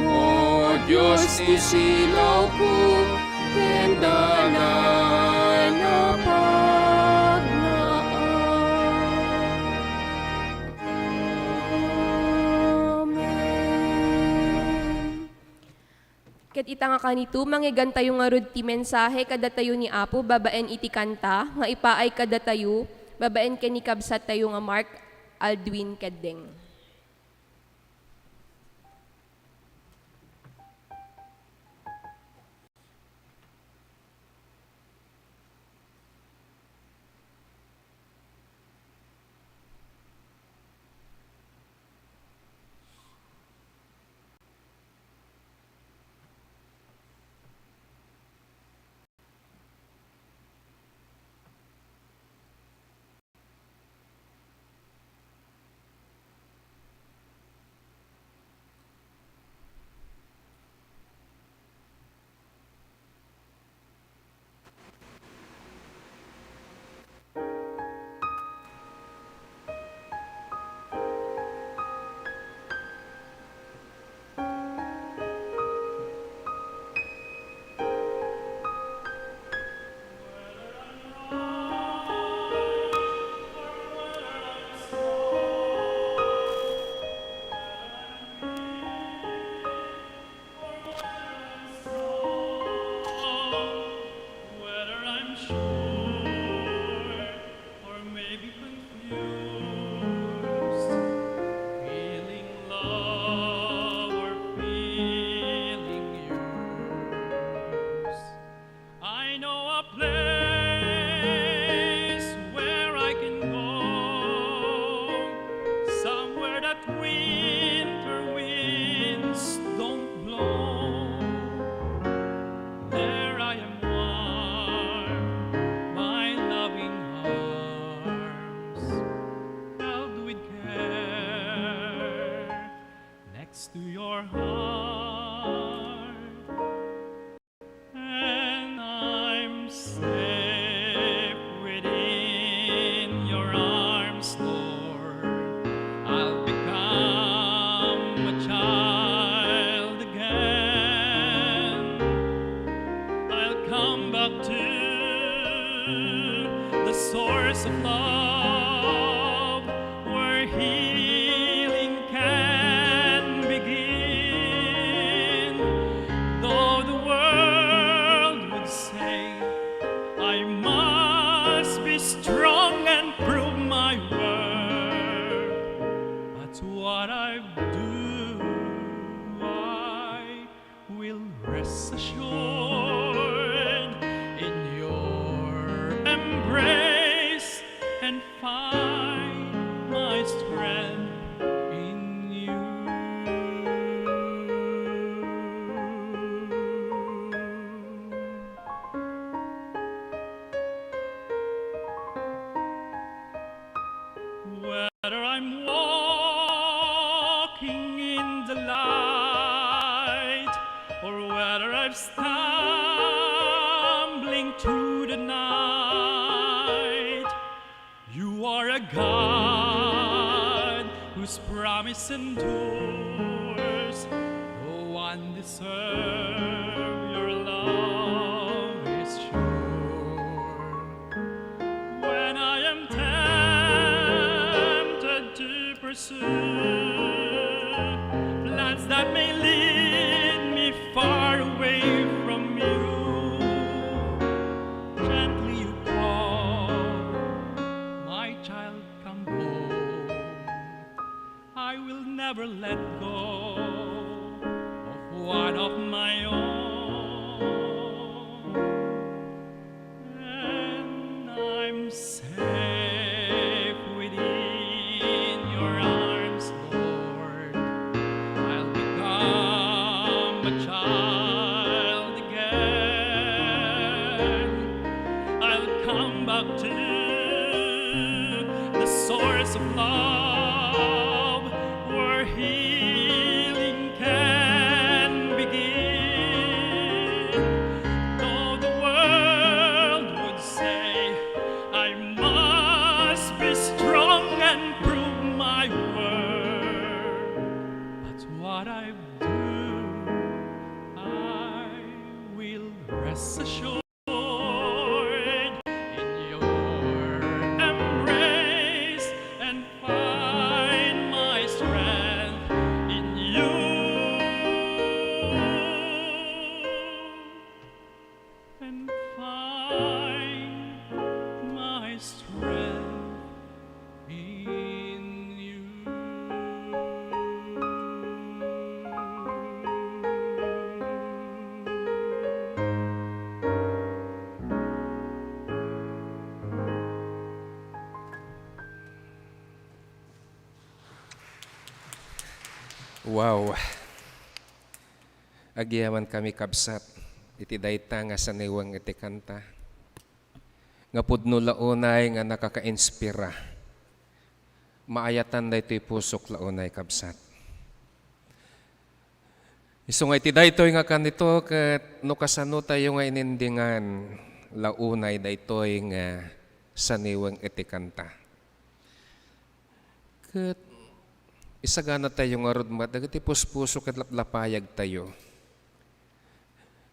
O Dios, ti silawko ken dalan a pagnaak. Amen. Ket ita nga kanito, mangngegantayo ngarud ti mensahe kadatayo ni Apo babaen iti kanta nga ipaay kadatayo babaen ken ni kabsattayo nga Mark Aldwin Keddeng. What I do, I will rest assured in your embrace and find my strength in you. Whether I'm walking in the light or whether I'm stumbling through the night, you are a God whose promise endures. No one deserve your love is sure. When I am tempted to pursue plans that may lead me far away from you, gently you call, "My child, come home." I will never let go of one of my own. And I'm safe within your arms, Lord. I'll become a child again. I'll come back to the source of love where healing can begin. Though the world would say I must be strong and prove my worth, but what I do, I will rest assured in your embrace and find my strength in you. And find my strength in you. Wow. Agyamankami, kabsat, iti dayta nga saniweng iti kanta. Nga pudno la unay nga nakakainspira. Maayatan daytoy pusok la unay, kabsat. Isu nga iti daytoy nga kanito, ket no kasano tayo nga inendingan la unay daytoy nga saniweng iti kanta. Ket isagana tayo ngarud met dagiti puspuso ket laplapayag tayo.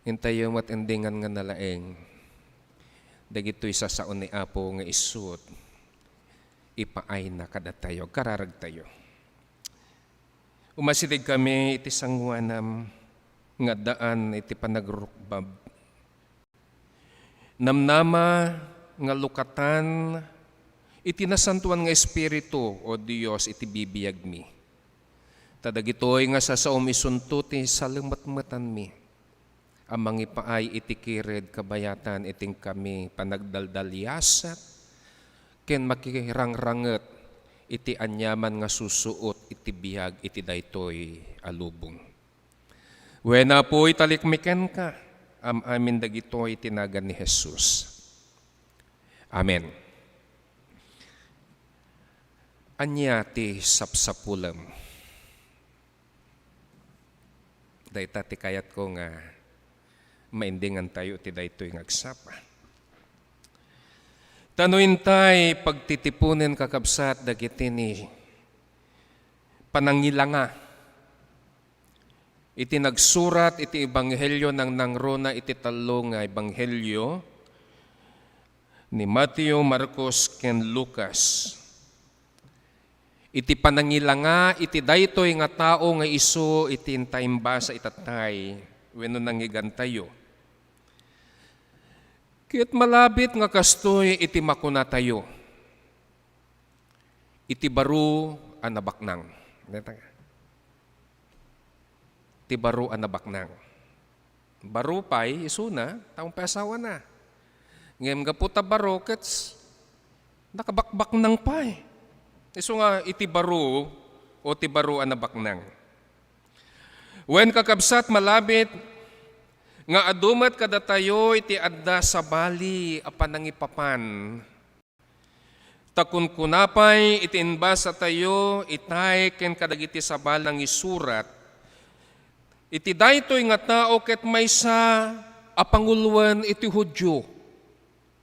Intayo met endingan nga nalaeng dagitoy sasao ni Apo nga isut ipaayna kadatayo. Agkararag tayo. Umasideg kami iti sangoanam nga addaan iti panagrukbab. Namnama nga lukatan iti Nasantoan nga Espiritu, O Dios, iti bibiagmi. Ta dagitoy nga sasaom isunto ti salemetmetanmi a mangipaay iti kired kabayatan iti inkami panagdaldaliasat ken makirangranget iti aniaman nga susuot iti biag iti daytoy a lubong. Wen, Apo, italik mi kenka, am-amin dagitoy iti nagan ni Jesus. Amen. Ania ti sapsapulem? Dayta ti kayatko nga maendingantayo iti daytoy nga agsapa. Ta no intay pagtitiponen, kakabsat, dagiti ni panangilanga iti nagsurat iti ebanghelio, nangnangruna iti tallo nga ebanghelio, ni Mateo, Marcos, ken Lucas. Iti panangilanga iti daytoy nga tao nga isu iti intay imbasa itatay wenno nangngegantayo. Ket malabit nga kastoy iti makunatayo iti baro a nabaknang. Ti baro a nabaknang. Baro pay, isuna, ta awan pay asawana. Ngem gapu ta baro, ket nakabakbaknang pay. Isu nga iti baro o ti baro a nabaknang. Wen, kakabsat, malabit nga adu met kadatayo iti adda sabali a panangipapan. Ta kunkuna pay iti imbasatayo itay ken kadagiti sabali a nangisurat, iti daytoy nga tao ket maysa a panguloen iti Judio.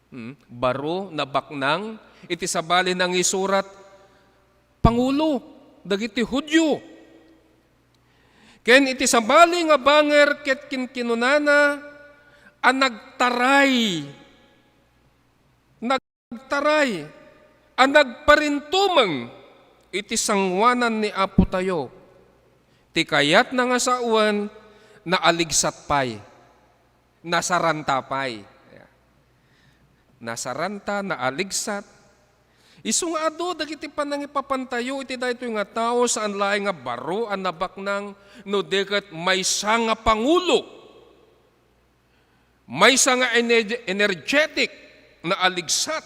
Hmm? Baro, nabaknang iti sabali a nangisurat, pangulo dagiti Judio. Ken iti sabali nga banger ket kinkinunana a nagtaray, nagtaray a nagparintumeng iti sangoanan ni Apotayo. Ti kayatna nga sawen, naaligsat pay, nasaranta pay. Nasaranta, naaligsat. Isu nga adu dagiti panangipapantayo iti daytoy nga tao, saan laeng nga baro a nabaknang, no di ket maysa nga pangulo, maysa nga ener-, energetic, naaligsat.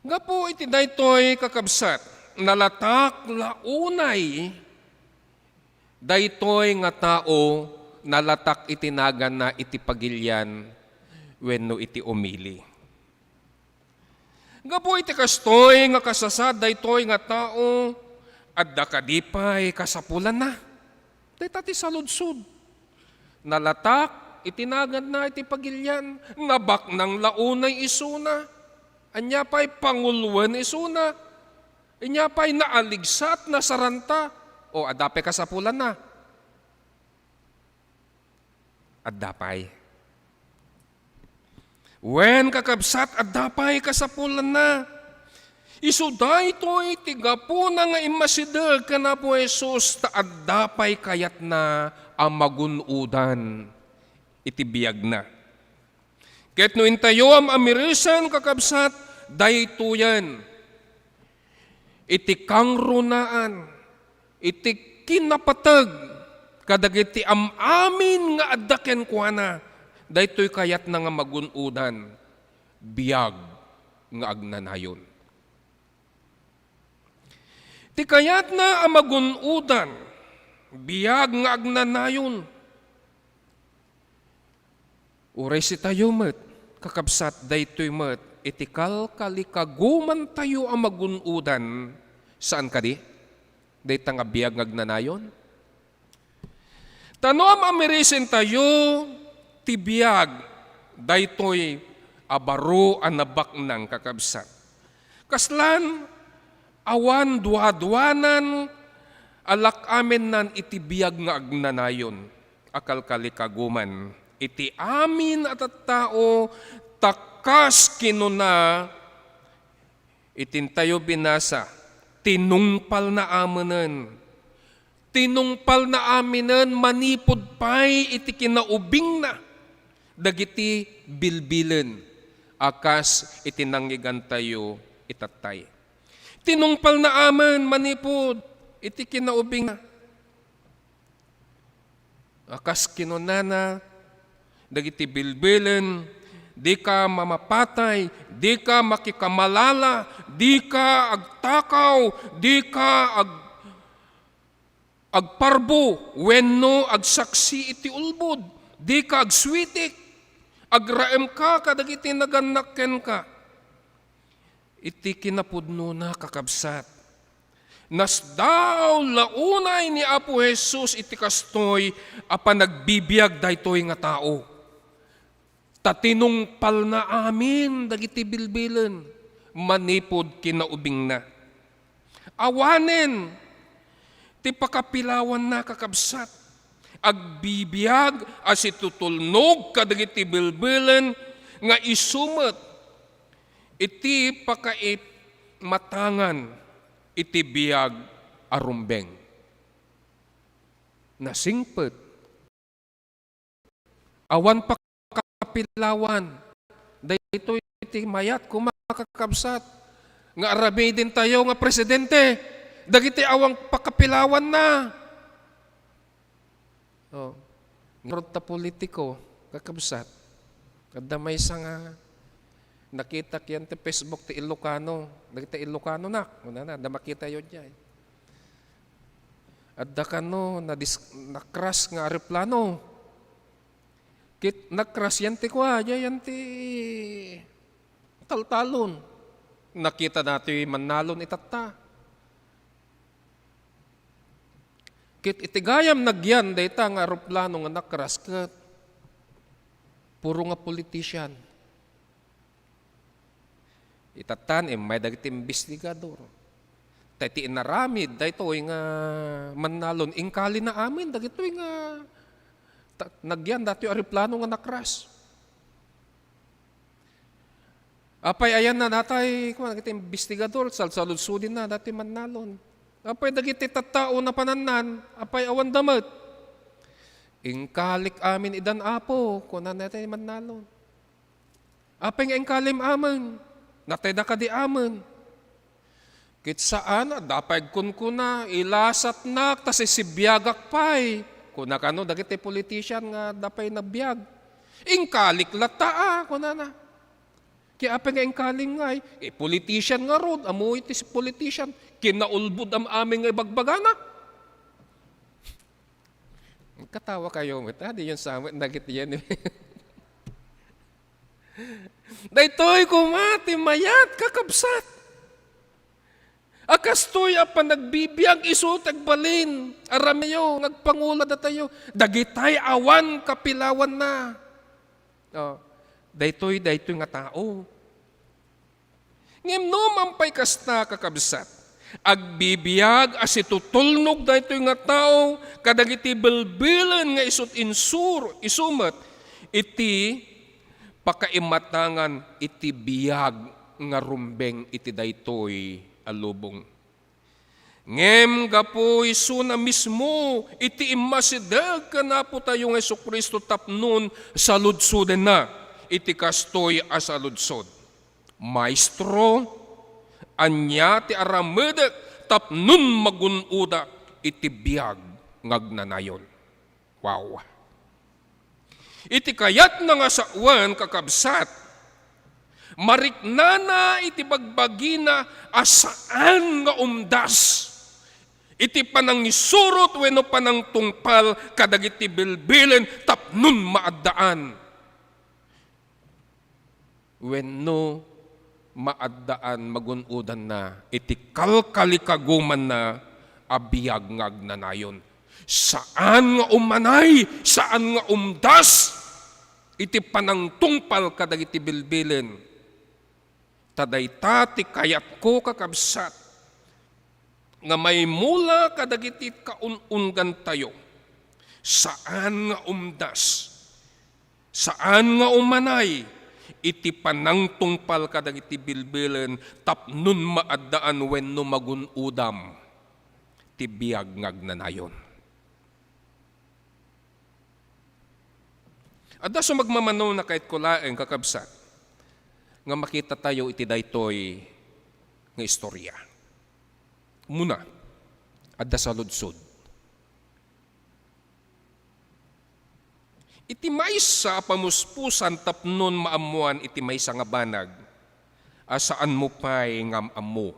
Gapu iti daytoy, kakabsat, nalatak la unay daytoy nga tao, nalatak iti naganna iti pagilian wenno iti umili. Gapu iti kastoy nga kasasaad daytoy nga tao, adda kadi pay kasapulanna? Dayta ti saludsod. Nalatak iti naganna iti pagilian, nabaknang la unay isuna. Ania pay, panguloen isuna. Ania pay, naaligsat, nasaranta. O, adda pay kasapulanna? Adda pay. Wen, kakabsat, adda pay kasapulanna. Isu daytoy ti gapuna nga immasideg ken Apo Jesus ta adda pay kayatna a magun-odan iti biagna. Ket no intayo am-amirisen, kakabsat, daytoyen iti kangrunaan, iti kinapateg kadagiti am-amin nga adda kenkuana, daytoy kayatna nga magun-odan, biag nga agnanayon. Ti kayatna a magun-odan, biag nga agnanayon. Uray sitayo met, kakabsat, daytoy met iti kalkalikagumantayo a magun-odan, saan kadi? Dayta nga biag nga agnanayon. Ta no am-amirisentayo ti biag, daytoy a baro a nabaknang, kakabsat. Kaslan awan duaduanan a lak-amennan iti biag nga agnanayon a kalkalikaguman iti amin a tattao, ta kas kinuna iti intayo binasa, tinungpalna aminen. Tinungpalna aminen manipud pay iti kinaubingna dagiti bilbilen a kas iti nangngegantayo itattay. Tinungpalna amin manipud iti kinaubingna. A kas kinunana dagiti bilbilen, "Dika mamapatay, dika makikamalala, dika agtakaw, dika ag-, agparbo wenno agsaksi iti ulbod, dika agsuitik, agraemka kadagiti nagannak kenka." Iti kinapudnona, kakabsat, nasdaaw la unay ni Apo Jesus iti kastoy a panagbibiag daytoy nga tao. Ta tinungpalna amin dagiti bilbilen manipud kinaubingna. Awanen ti pakapilawanna, kakabsat. Agbibiag a situtulnog kadagiti bilbilen nga isu met iti pakaimatangan iti biag a rumbeng. Nasingpet. Awan pakapilawan. Daytoy ti mayat koma, kakabsat, nga aramidentayo nga presidente, dagiti awan pakapilawanna. Oh. Ngarud ta politiko, kakabsat. Adda maysa nga nakitak yan ti Facebook ti Ilocano. Dagiti Ilocano nak, kunana, adda makitayo diay. Adda kano, nadis-, na-crash nga aeroplano. Ket na-crash yan ti kua, diay yan ti taltalon. Nakita datoy mannalon itatta. Ket iti gayam nagyan dayta nga aeroplano nga na-crash ket puro nga politician. Itatta, immay dagiti imbestigador. Ta iti inaramid daytoy nga mannalon, ingkalina amin dagitoy nga ta-, nagyan datoy aeroplano nga na-crash. Apay ayanna datay, kuan, dagiti imbestigador, salsaludsodenna datoy mannalon. Apay dagiti tattao napanannan, apay awanda met? Ingkalik amin idan, Apo, kunana daytoy mannalon. Apay nga ingkalim amin? Natayda kadi amin? Ket saan, adda pay agkunkuna, ilasatnak ta sisibiagak pay. Kuna kano dagiti politician nga adda pay nabiag. Ingkalik latta a, kunana. Ket apay nga ingkalim ngay? E, politician ngarud, ammo iti politician. Kinaulbod am-amin nga ibagbagana. Katawa kayo met, a, diyon sa met, dagiti yan. Daytoy koma ti mayat, kakabsat. A kastoy a panagbibiag isu ti agbalin, aramidtayo nga agpangula datayo, dagitay awan kapilawanna. Oh, daytoy, daytoy nga tao. Ngem no mampay kasta, kakabsat, agbibiag a situtulnog daytoy nga tao kadagiti bilbilen nga isut' insur-, isu met iti pakaimatangan iti biag nga rumbeng iti daytoy a lubong. Ngem gapu isuna mismo iti immasideg ken Apotayo nga Jesu-Cristo tapnon saludsodenna iti kastoy a saludsod. Maestro, ania ti aramidek tapnon magun-odak iti biag nga agnanayon? Wow! Iti kayatna nga sawen, kakabsat, mariknana iti bagbagina a saan nga umdas iti panangisurot wenno panangtungpal kadagiti bilbilen tapnon maaddaan. Wenno maaddaan magun-odanna iti kalkalikagumanna a biag nga agnanayon. Saan nga umanay, saan nga umdas iti panangtungpal kadagiti bilbilen. Ta dayta ti kayatko, kakabsat, nga maimula kadagiti kaun-ungantayo. Saan nga umdas, saan nga umanay iti panangtungpal kadagiti bilbilen tapnon maaddaan wenno magun-odam ti biag nga agnanayon. Adda sumagmamano, nakayatko laeng, kakabsat, nga makitatayo iti daytoy nga istorya. Muna, adda saludsod. Iti maysa a pamuspusan tapnon maammoan iti maysa nga banag a saanmo pay nga am-ammo.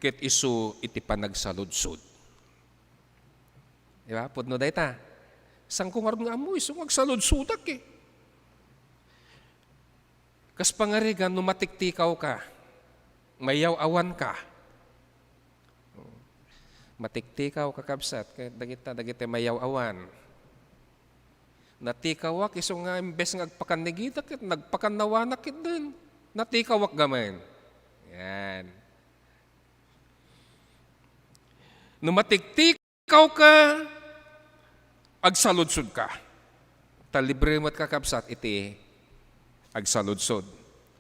Ket isu iti panagsaludsod. Di ba? Pudno dayta. Saanko ngarud nga ammo isu nga agsaludsodak, e. Kas pangarigan no matiktikaw ka, mayaw-awan ka. Matiktikaw, kakabsat, ket dagita, dagiti mayaw-awan. Natikawak, isu nga imbes nga agpakannigitak, ket nagpakannawanak ketdin. Natikawak gamin. Yan. No matiktik-, Ikaw ka, agsaludsod ka. Ta libre met, kakabsat, iti agsaludsod.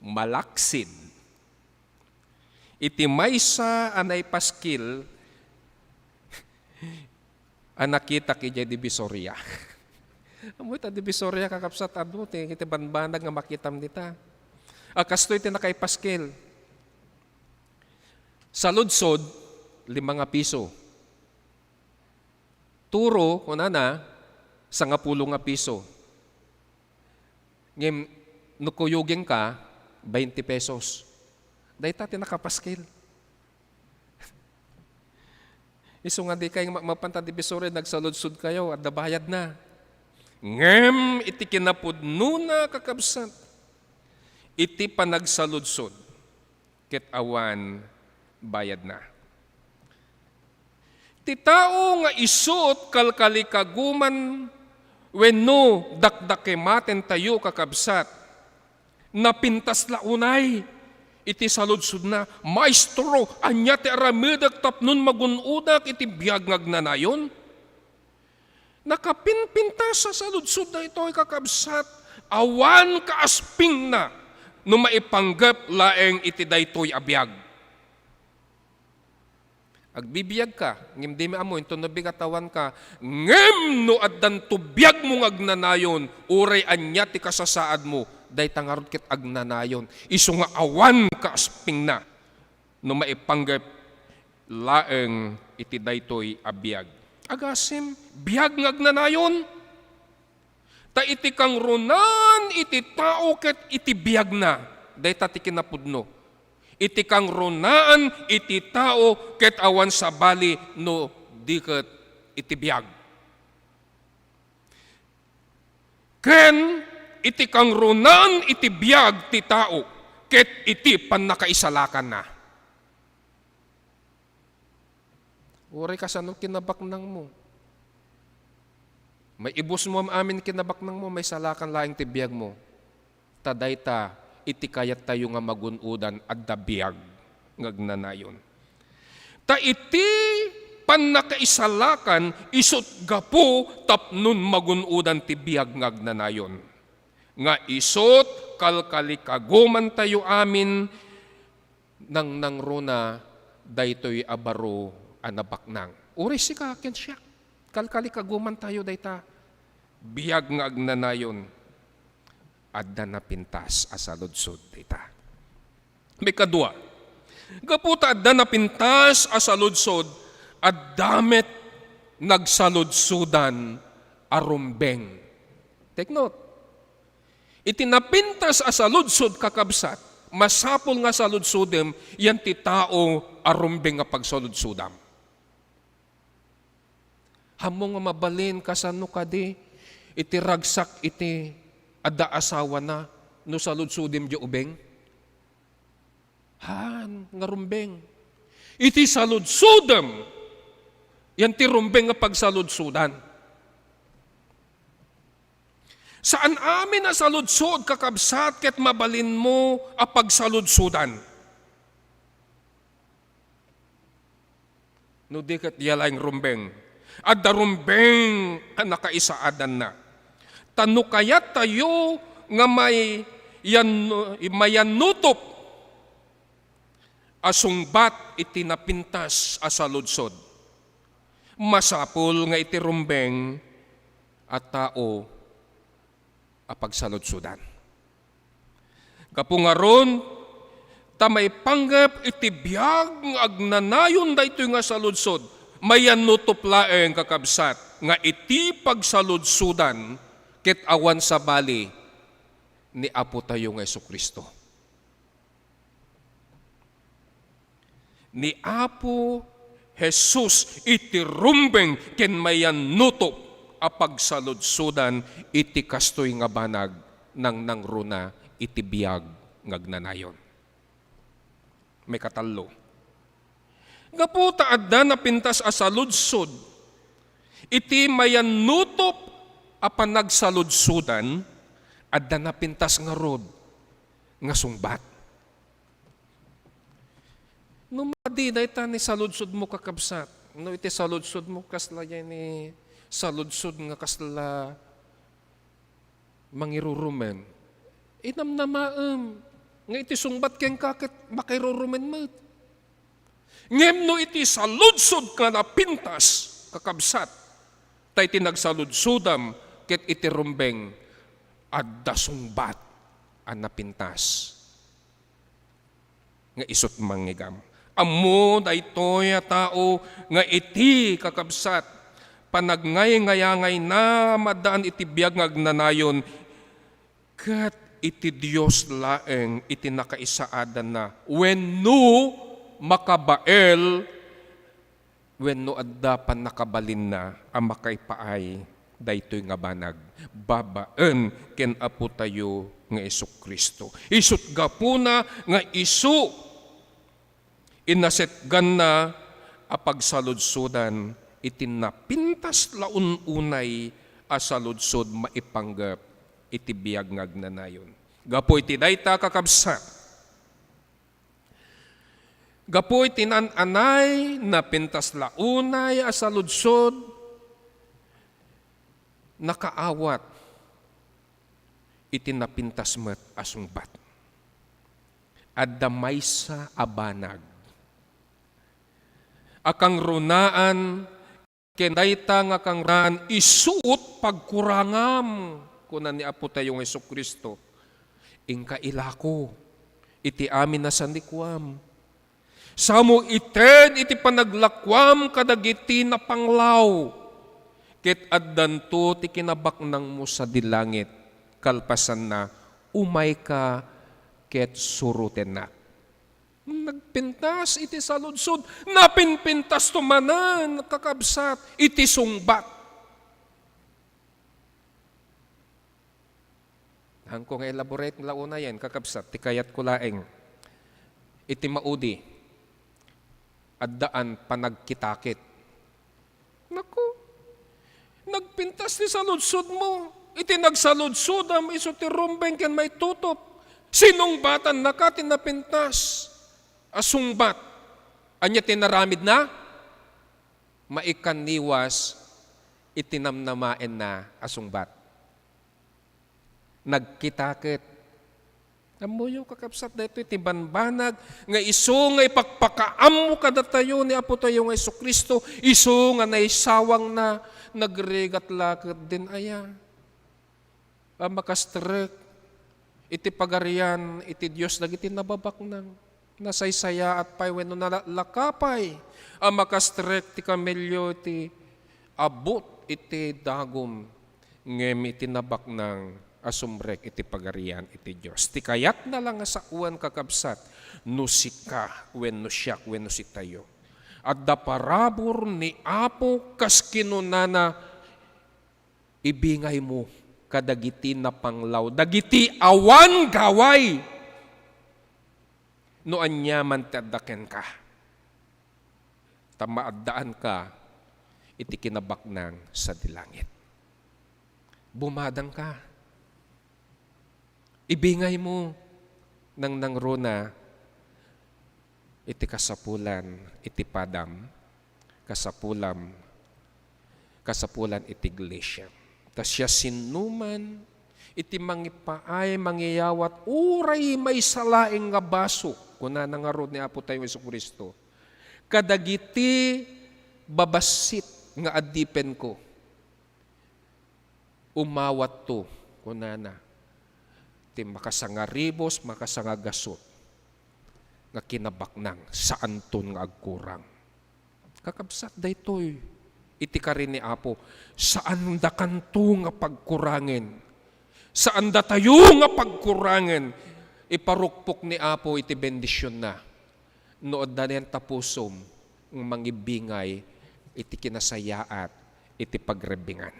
Malaksid. Iti maysa a naipaskil a nakitak idiay Divisoria. Ammo ita Divisoria, kakabsat, adu ti, iti banbanag nga makitam dita. A kastoy ti nakaipaskil. Saludsod, lima nga piso. Turo, kunana, sangapulo nga piso. Ngem, no kuyogeng ka, baynte pesos. Dayta ti nakapaskil. Isu nga di kay ma-, mapanta divisory, nagsaludsod kayo, adda bayad na. Ngem iti kinapudnona, kakabsat, iti panagsaludsod, ket awan bayadna. Ti tao nga isut' kalkalikaguman wenno dakdakematentayo, kakabsat, napintas la unay iti saludsodna, "Maestro, ania ti aramidek tapnon magun-odak iti biag nga agnanayon?" Nakapinpintas a saludsod daytoy, kakabsat, awan kaaspingna no maipanggep laeng iti daytoy a biag. Agbibiag ka, ngem dimo ammo inton no bigat awan ka, ngem no addanto biagmo nga agnanayon, uray ania ti kasasaadmo, dayta ngarud ket agnanayon. Isu nga awan kaaspingna no maipanggep laeng iti daytoy a biag. Agasem, biag nga agnanayon. Ta iti kangrunaan iti tao ket iti biagna, dayta ti kinapudno. Iti kangrunaan iti tao ket awan sabali no di ket iti biag. Ken iti kangrunaan iti biag ti tao ket iti pannakaisalakanna. Uray kasano kinabaknangmo. Maibusmo am-amin kinabaknangmo, maisalakan laeng ti biagmo. Ta dayta iti kayattayo nga magun-odan, adda biag nga agnanayon. Ta iti pannakaisalakan, isut' gapu tapnon magun-odan ti biag nga agnanayon. Nga isut' kalkalikagumantayo amin, nangnangruna daytoy a baro a nabaknang. Uray sika ken siak, kalkalikagumantayo dayta. Biag nga agnanayon, adda napintas a saludsod dayta. Maikadua, gapu ta adda napintas a saludsod, adda met nagsaludsodan a rumbeng. Take note, iti napintas a saludsod, kakabsat, masapul nga saludsodem yan ti tao a rumbeng nga pagsaludsodam. Ammom nga mabalin, kasano kadi iti ragsak iti adda asawana no saludsodem diay ubeng? Haan nga rumbeng. Iti saludsodem, yan ti rumbeng nga pagsaludsodan. Saan amin a saludsod, kakabsat, ket mabalinmo a pagsaludsodan. No di ket diay laeng rumbeng. Adda rumbeng a nakaisaadanna. Ta no kayattayo nga may yan-, mayannutop a sungbat iti napintas a saludsod, masapul nga iti rumbeng a tao a pagsaludsodan. Gapu ngarud, ta maipanggep iti biag nga agnanayon daytoy nga saludsod, mayannutop laeng, kakabsat, nga iti pagsaludsodan ket awan sabali ni Apotayo nga Jesu-Cristo. Ni Apo Jesus iti rumbeng ken mayannutop a pagsaludsodan iti kastoy nga banag, nangnangruna iti biag nga agnanayon. Maikatallo, gapu ta adda napintas a saludsod iti mayannutop a panagsaludsodan, adda napintas ngarud nga sungbat. No madi dayta ni saludsodmo, kakabsat, no iti saludsodmo kasla diay ni saludsod nga kasla mangirurumen, inamnamaem nga iti sungbat kenka ket makairurumen met. Ngem no iti saludsod nga napintas, kakabsat, ta iti nagsaludsodam ket iti rumbeng, adda sungbat a napintas nga isut' mangngegam. Ammo daytoy a tao nga iti, kakabsat, panagngayngayanayna a maaddaan iti biag nga agnanayon, ket iti Dios laeng iti nakaisaadanna wenno makabael wenno adda pannakabalinna a makaipaay daytoy nga banag babaen ken Apotayo nga Jesu-Cristo. Isut' gapuna nga isu inasetganna a pagsaludsodan iti napintas la un-unay a saludsod maipanggep iti biag nga agnanayon. Gapu iti dayta, kakabsat, gapu iti naan-anay, napintas la unay a saludsod, nakaawat iti napintas met a sungbat. Adda maysa a banag a kangrunaan ken dayta nga kangrunaan, isu't pagkurangam, kuna ni Apotayo nga Jesu-Cristo. Inka ilako iti amin a sanikuam. Samo ited iti panaglakuam kadagiti napanglaw, ket addanto ti kinabaknangmo sadi langit. Kalpasanna, umayka ket surotennak. Nagpintas iti saludsod, napinpintasto manen, kakabsat, iti sungbat. Haanko nga elaborate la unayen, kakabsat, ti kayatko laeng. Iti maudi, addaan panagkitakit. Naku, nagpintas ti saludsodmo. Iti nagsaludsodam isu ti rumbeng ken maitutop. Sinungbatannaka ti napintas a sungbat. Ania ti naramidna? Maikkanniwas iti namnamaenna a sungbat. Nagkitaket. Ammoyo, kakabsat, daytoy ti banbanag nga isu nga ipakpakaammo kadatayo ni Apotayo nga Jesu-Cristo, isu nga naisawangna, nagrigat la ketdin aya a makastrek iti Pagarian iti Dios dagiti nababaknang. Nasaysayaat pay wenno nalaklaka pay a makastrek ti kamelio iti abut iti dagum, ngem iti nabaknang a sumrek iti Pagarian iti Dios. Ti kayatna la nga saoen, kakabsat, no sika wenno siak wenno sitayo, adda parabur ni Apo kas kinunana, ibingaymo kadagiti napanglaw, dagiti awan gaway, no aniaman ti adda kenka, ta maaddaanka iti kinabaknang sadi langit. Bumadangka. Ibingaymo nangnangruna iti kasapulan iti padam, kasapulam, kasapulan iti iglesia. Ta siasinoman iti mangipaay, mangiyawat, uray maysa laeng nga baso, kunana ngarud ni Apotayo Jesu-Cristo, kadagiti babassit nga adipenko, umawatto, kunana, ti makasangaribus, makasangagasut nga kinabaknang, saanton nga agkurang. Kakabsat, daytoy iti kari ni Apo, saandakanto nga pagkurangen. Saandatayo nga pagkurangen. Iparukpok ni Apo iti bendisionna. No adda nayan ta pusom nga mangibingay iti kinasayaat iti pagrebbingan.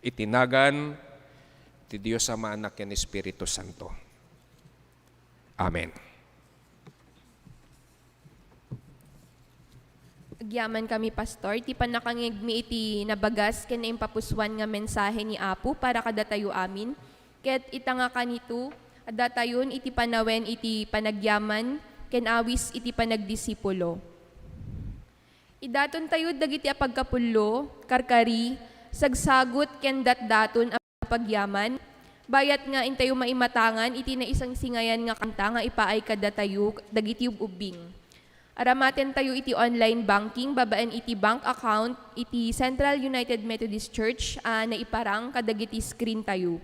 Iti nagan ti Dios a Ama, Anak, ken Espiritu Santo. Amen. Agyaman kami, Pastor, ti pannakangngegmi iti nabagas ken naimpapusoan nga mensahe ni Apo para kadatayo amin. Ket ita nga kanito, addatayon iti panawen iti panagyaman ken awis iti panagdisipulo. Idatontayo dagiti a pagkapullo, karkari, sagsagut, ken datdaton a pagyaman, bayat nga intayo maimatangan iti naisingsingayan nga kanta nga ipaay kadatayo dagiti ub-ubbing. Aramatentayo iti online banking babaen iti bank account iti Central United Methodist Church a naiparang kadagiti screen tayo.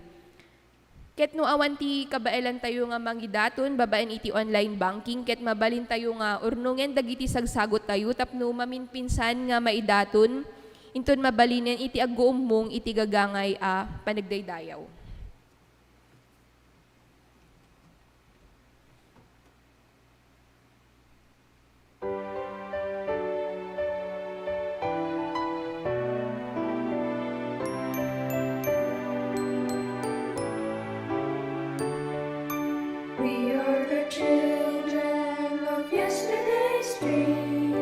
Ket no awan ti kabaelantayo nga mangidaton babaen iti online banking, ket mabalintayo nga urnongen dagiti sagsagottayo tapno maminpinsan nga maidaton inton mabalinen iti agguummong iti gagangay a panagdaydayaw. We are the children of yesterday's dream.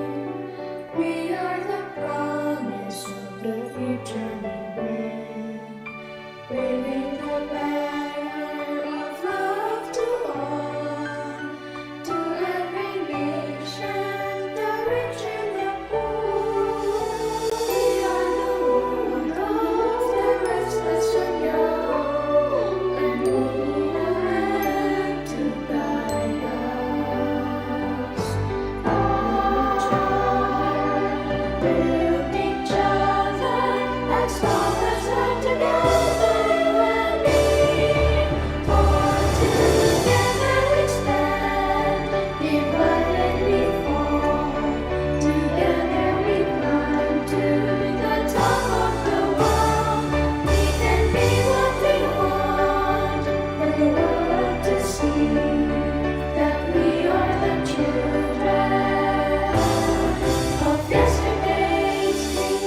We are the promise of the future we bring. Waving the banner of love to all, to every nation, the rich and the poor. We are the world of the restless and young, and we need a hand to guide us. All build each other as long as we're together, you and me. For together we stand, divided we fall. Together we climb to the top of the world. We can be what we want for the world to see that we are the children of yesterday's dream.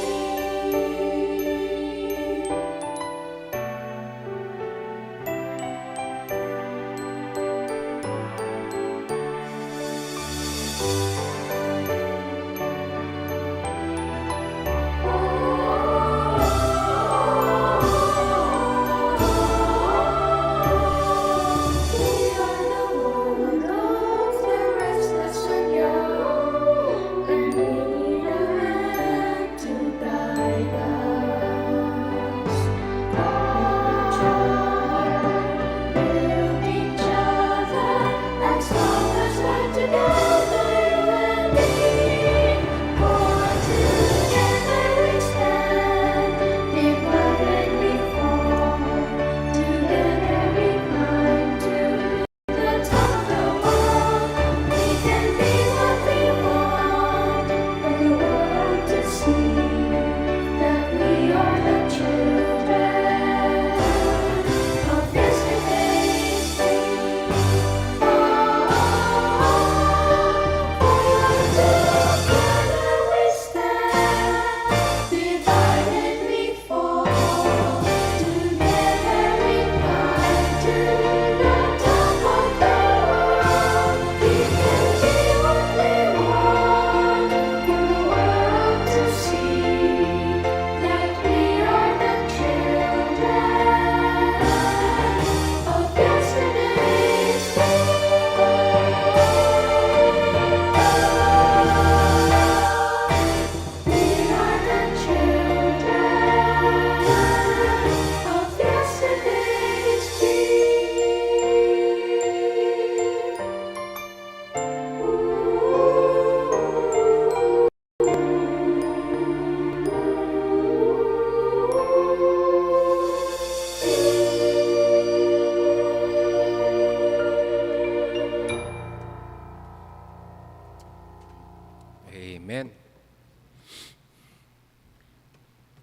Amen.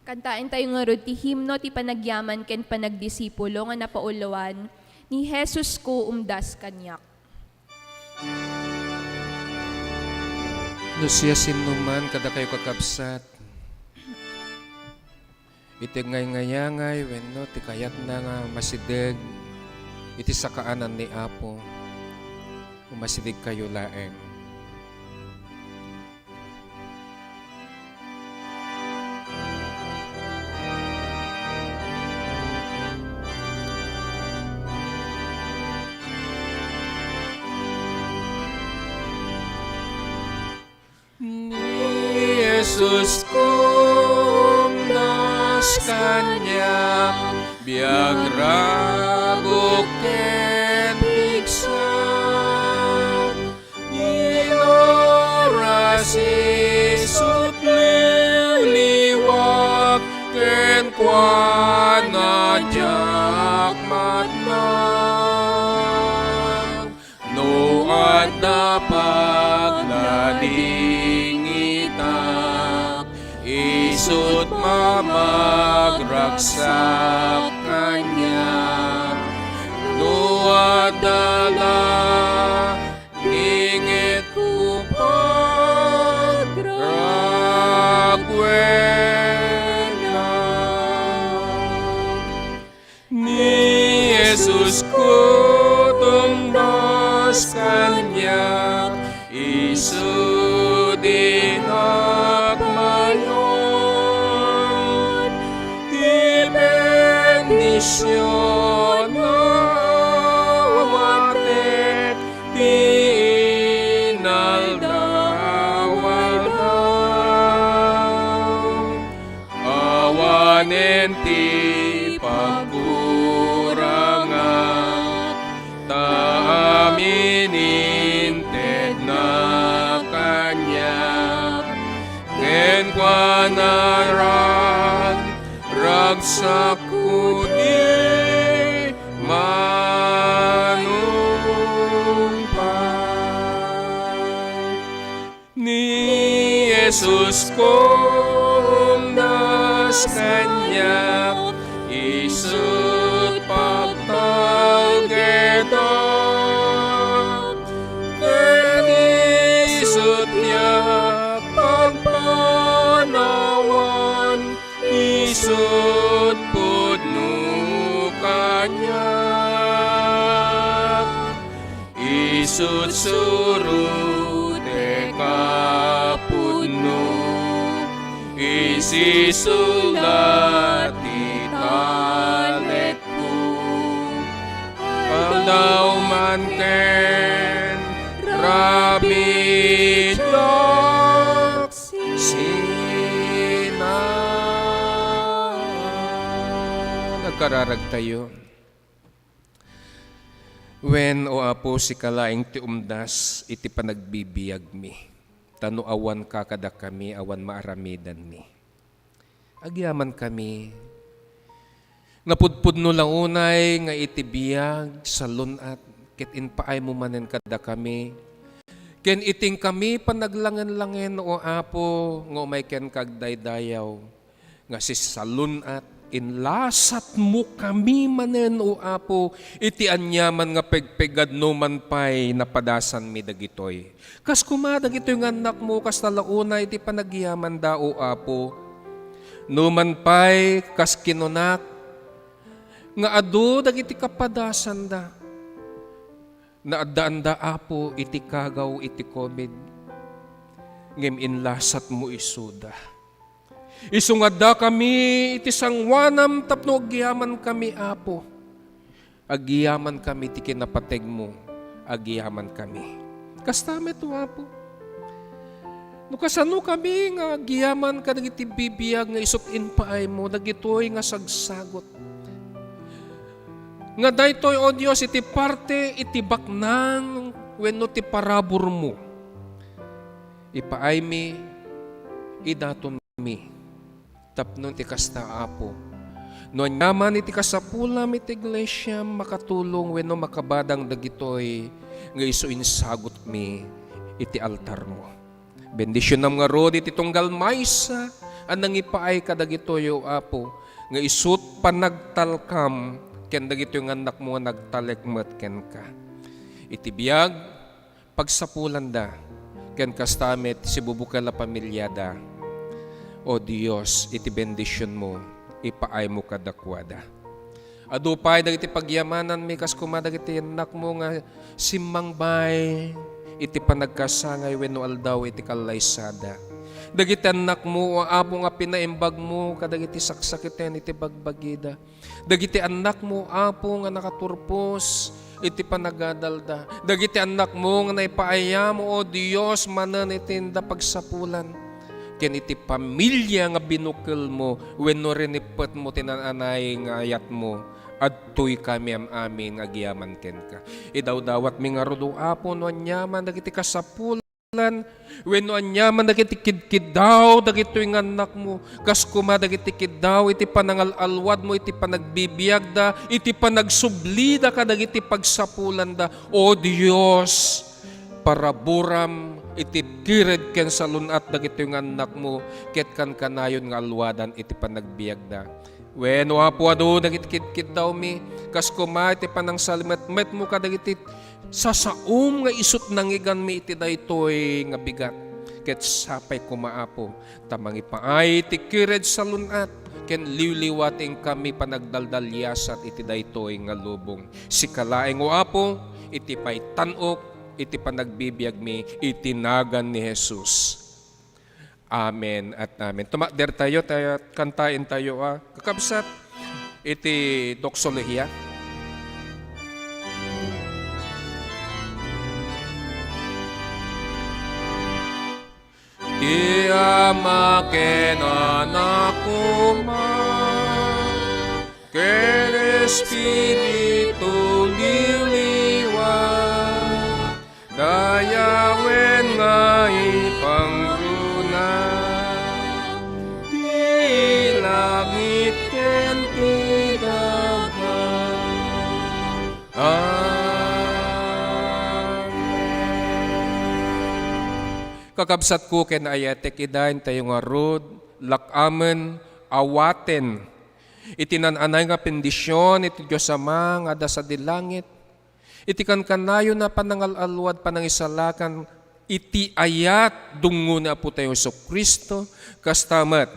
Kantaentayo ngarud ti himno ti panagyaman ken panagdisipulo nga napauluan, "Ni Jesusko, umdas kaniak." No siasinoman kadakayo, kakabsat, iti agngayngayangay wenno ti kayatna nga masideg iti sakaanan ni Apo, umasidegkayo laeng. Ni Jesusko, umdas kaniak, biag, raguk ken pigsa. Ino oras isut' liwliwak, kenkuana diak matnag. pagladingitak, isut' mamagragsak kaniak. No adda la, dingitko pagragwenak. Ni Jesus kutumdas kaniak, isu dinak mayon. Ti bendision nga awatek ti inaldaw-aldaw. Awanen ti pagkurangak, ta amin intedna kaniak. Kenkuana rag-, ragsakko ti manungpal. Ni Jesus kumdas kaniak, isut' pagtalgedak, ket isut' diak pagpanawan, isut' pudno kaniak. Isut' surotek a pudno, isisula ti talekko. Aldaw man ken rabii diak sinaan. Agkararagtayo. Wen, O Apo, sika laeng ti umdas iti panagbibiagmi, ta no awanka kadakami, awan maaramidanmi. Agyamankami, napudpudno la unay nga iti biag, salun-at, ket impaaymo manen kadakami, ken itingkami panaglangen-langen, O Apo, nga umay kenka agdaydayaw, nga sisalun-at, inlasatmo kami manen, O Apo, iti aniaman nga pegpegad no man pay napadasanmi dagitoy. Kas koma dagitoy nga annakmo, kasta la unay ti panagyamanda, O Apo. No man pay, kas kinunak, nga adu dagiti kapadasanda. Naaddaanda, Apo, iti kagaw iti covid, ngem inlasatmo isuda. Isu nga addakami iti sangoanam tapno agyamankami, Apo. Agyamankami ti kinapategmo, agyamankami. Kasta met, O Apo. No kasanokami nga agyaman kadagiti bibiag nga isut' impaaymo, dagitoy nga sagsagot. Nga daytoy, O Dios, iti parte iti baknang wenno ti paraburmo. Ipaaymi, idatonmi. Tapno ti kasta, Apo, no aniaman iti kasapulam iti iglesiam, makatulong wenno makabadang dagitoy nga isu insagutmi iti altarmo. Bendisionam ngarud iti tunggal maysa a nangipaay kadagitoy, O Apo, nga isut' panagtalkam ken dagitoy nga annakmo nga nagtalek met kenka. Iti biag, pagsapulanda, ken kasta met sibubukel a pamiliada. O Dios, iti bendisionmo, ipaaymo kadakuada. Adu pay dagiti pagyamananmi kas koma dagiti annakmo nga simmangbay iti panagkasangay wenno aldaw iti kallaysada. Dagiti annakmo, O Apo, nga pinaimbagmo kadagiti saksakiten iti bagbagida. Dagiti annakmo, Apo, nga nakaturpos iti panagadalda. Dagiti annakmo nga naipaayam, O Dios, manen iti inda pagsapulan. Ken iti pamilia nga binukelmo wenno rinippetmo ti naan-anay nga ayatmo, adtoy kami am-amin nga agyaman kenka. Idawdawatmi ngarud, O Apo, no aniaman dagiti kasapul- wenno aniaman dagiti kidkiddaw dagitoy nga annakmo, kas koma dagiti kiddaw iti panangal-alwadmo iti panagbibiagda, iti panagsublida kadagiti pagsapulanda. O Dios, paraburam iti kired ken salun-at dagitoy nga annakmo, ket kankanayon nga alluadan iti panagbiagda. Wen, O Apo, adu dagiti kidkiddawmi, kas koma iti panangsalimetmetmo kadagiti sasaom nga isut' nangiganmi iti daytoy nga bigat. Ket sapay koma, Apo, ta mangipaay ti kired salun-at ken liwliwa ti inkami panagdaldaliasat iti daytoy nga lubong. Sika laeng, O Apo, iti paitan-ok iti panagbibiagmi iti nagan ni Jesus. Amen at amen. Tumakder tayo, tayo, kantaen tayo, ah, kakabsat, iti doxologia. Ti Ama ken Anak koma, ken Espiritu liwliwa, dayawen nga ipangruna ti langit ken ti daga. Amen. Kakabsatko ken ayatek ida, intayo ngarud, lak-amen, awaten iti naan-anay nga bendision iti Dios Ama nga adda sadi langit, iti kankanayon a panangal-alluad panangisalakan iti ayat dungngo ni Apo tayo Jesu-Cristo, kasta met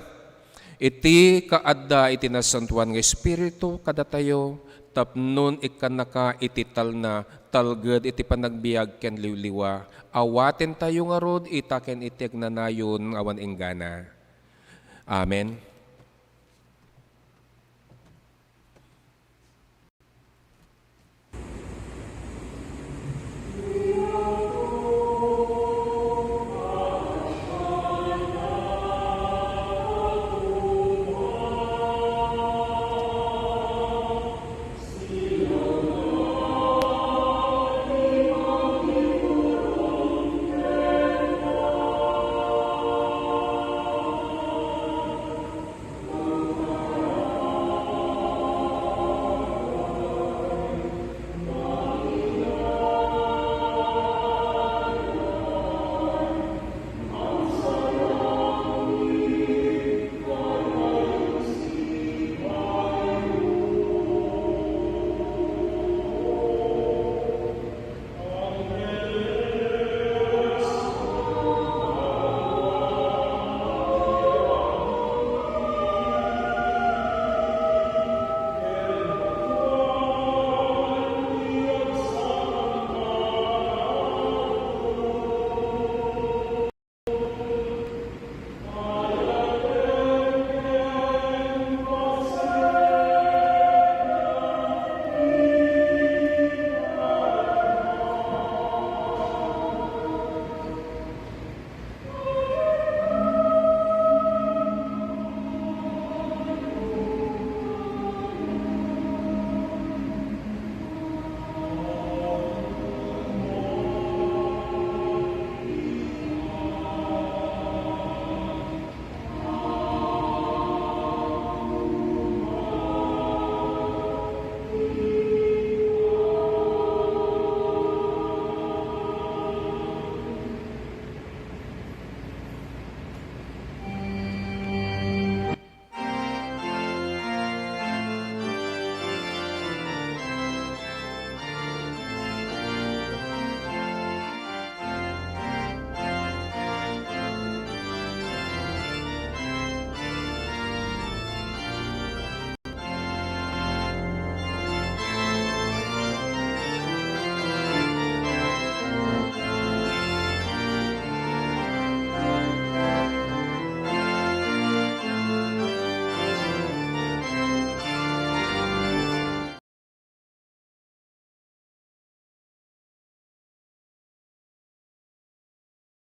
iti kaadda iti Nasantoan nga Espiritu kadatayo, tapnon ikkannaka iti talna, talged iti panagbiag ken liwliwa. Awaten tayo ngarud ita ken iti agnanayon nga awan inggana. Amen.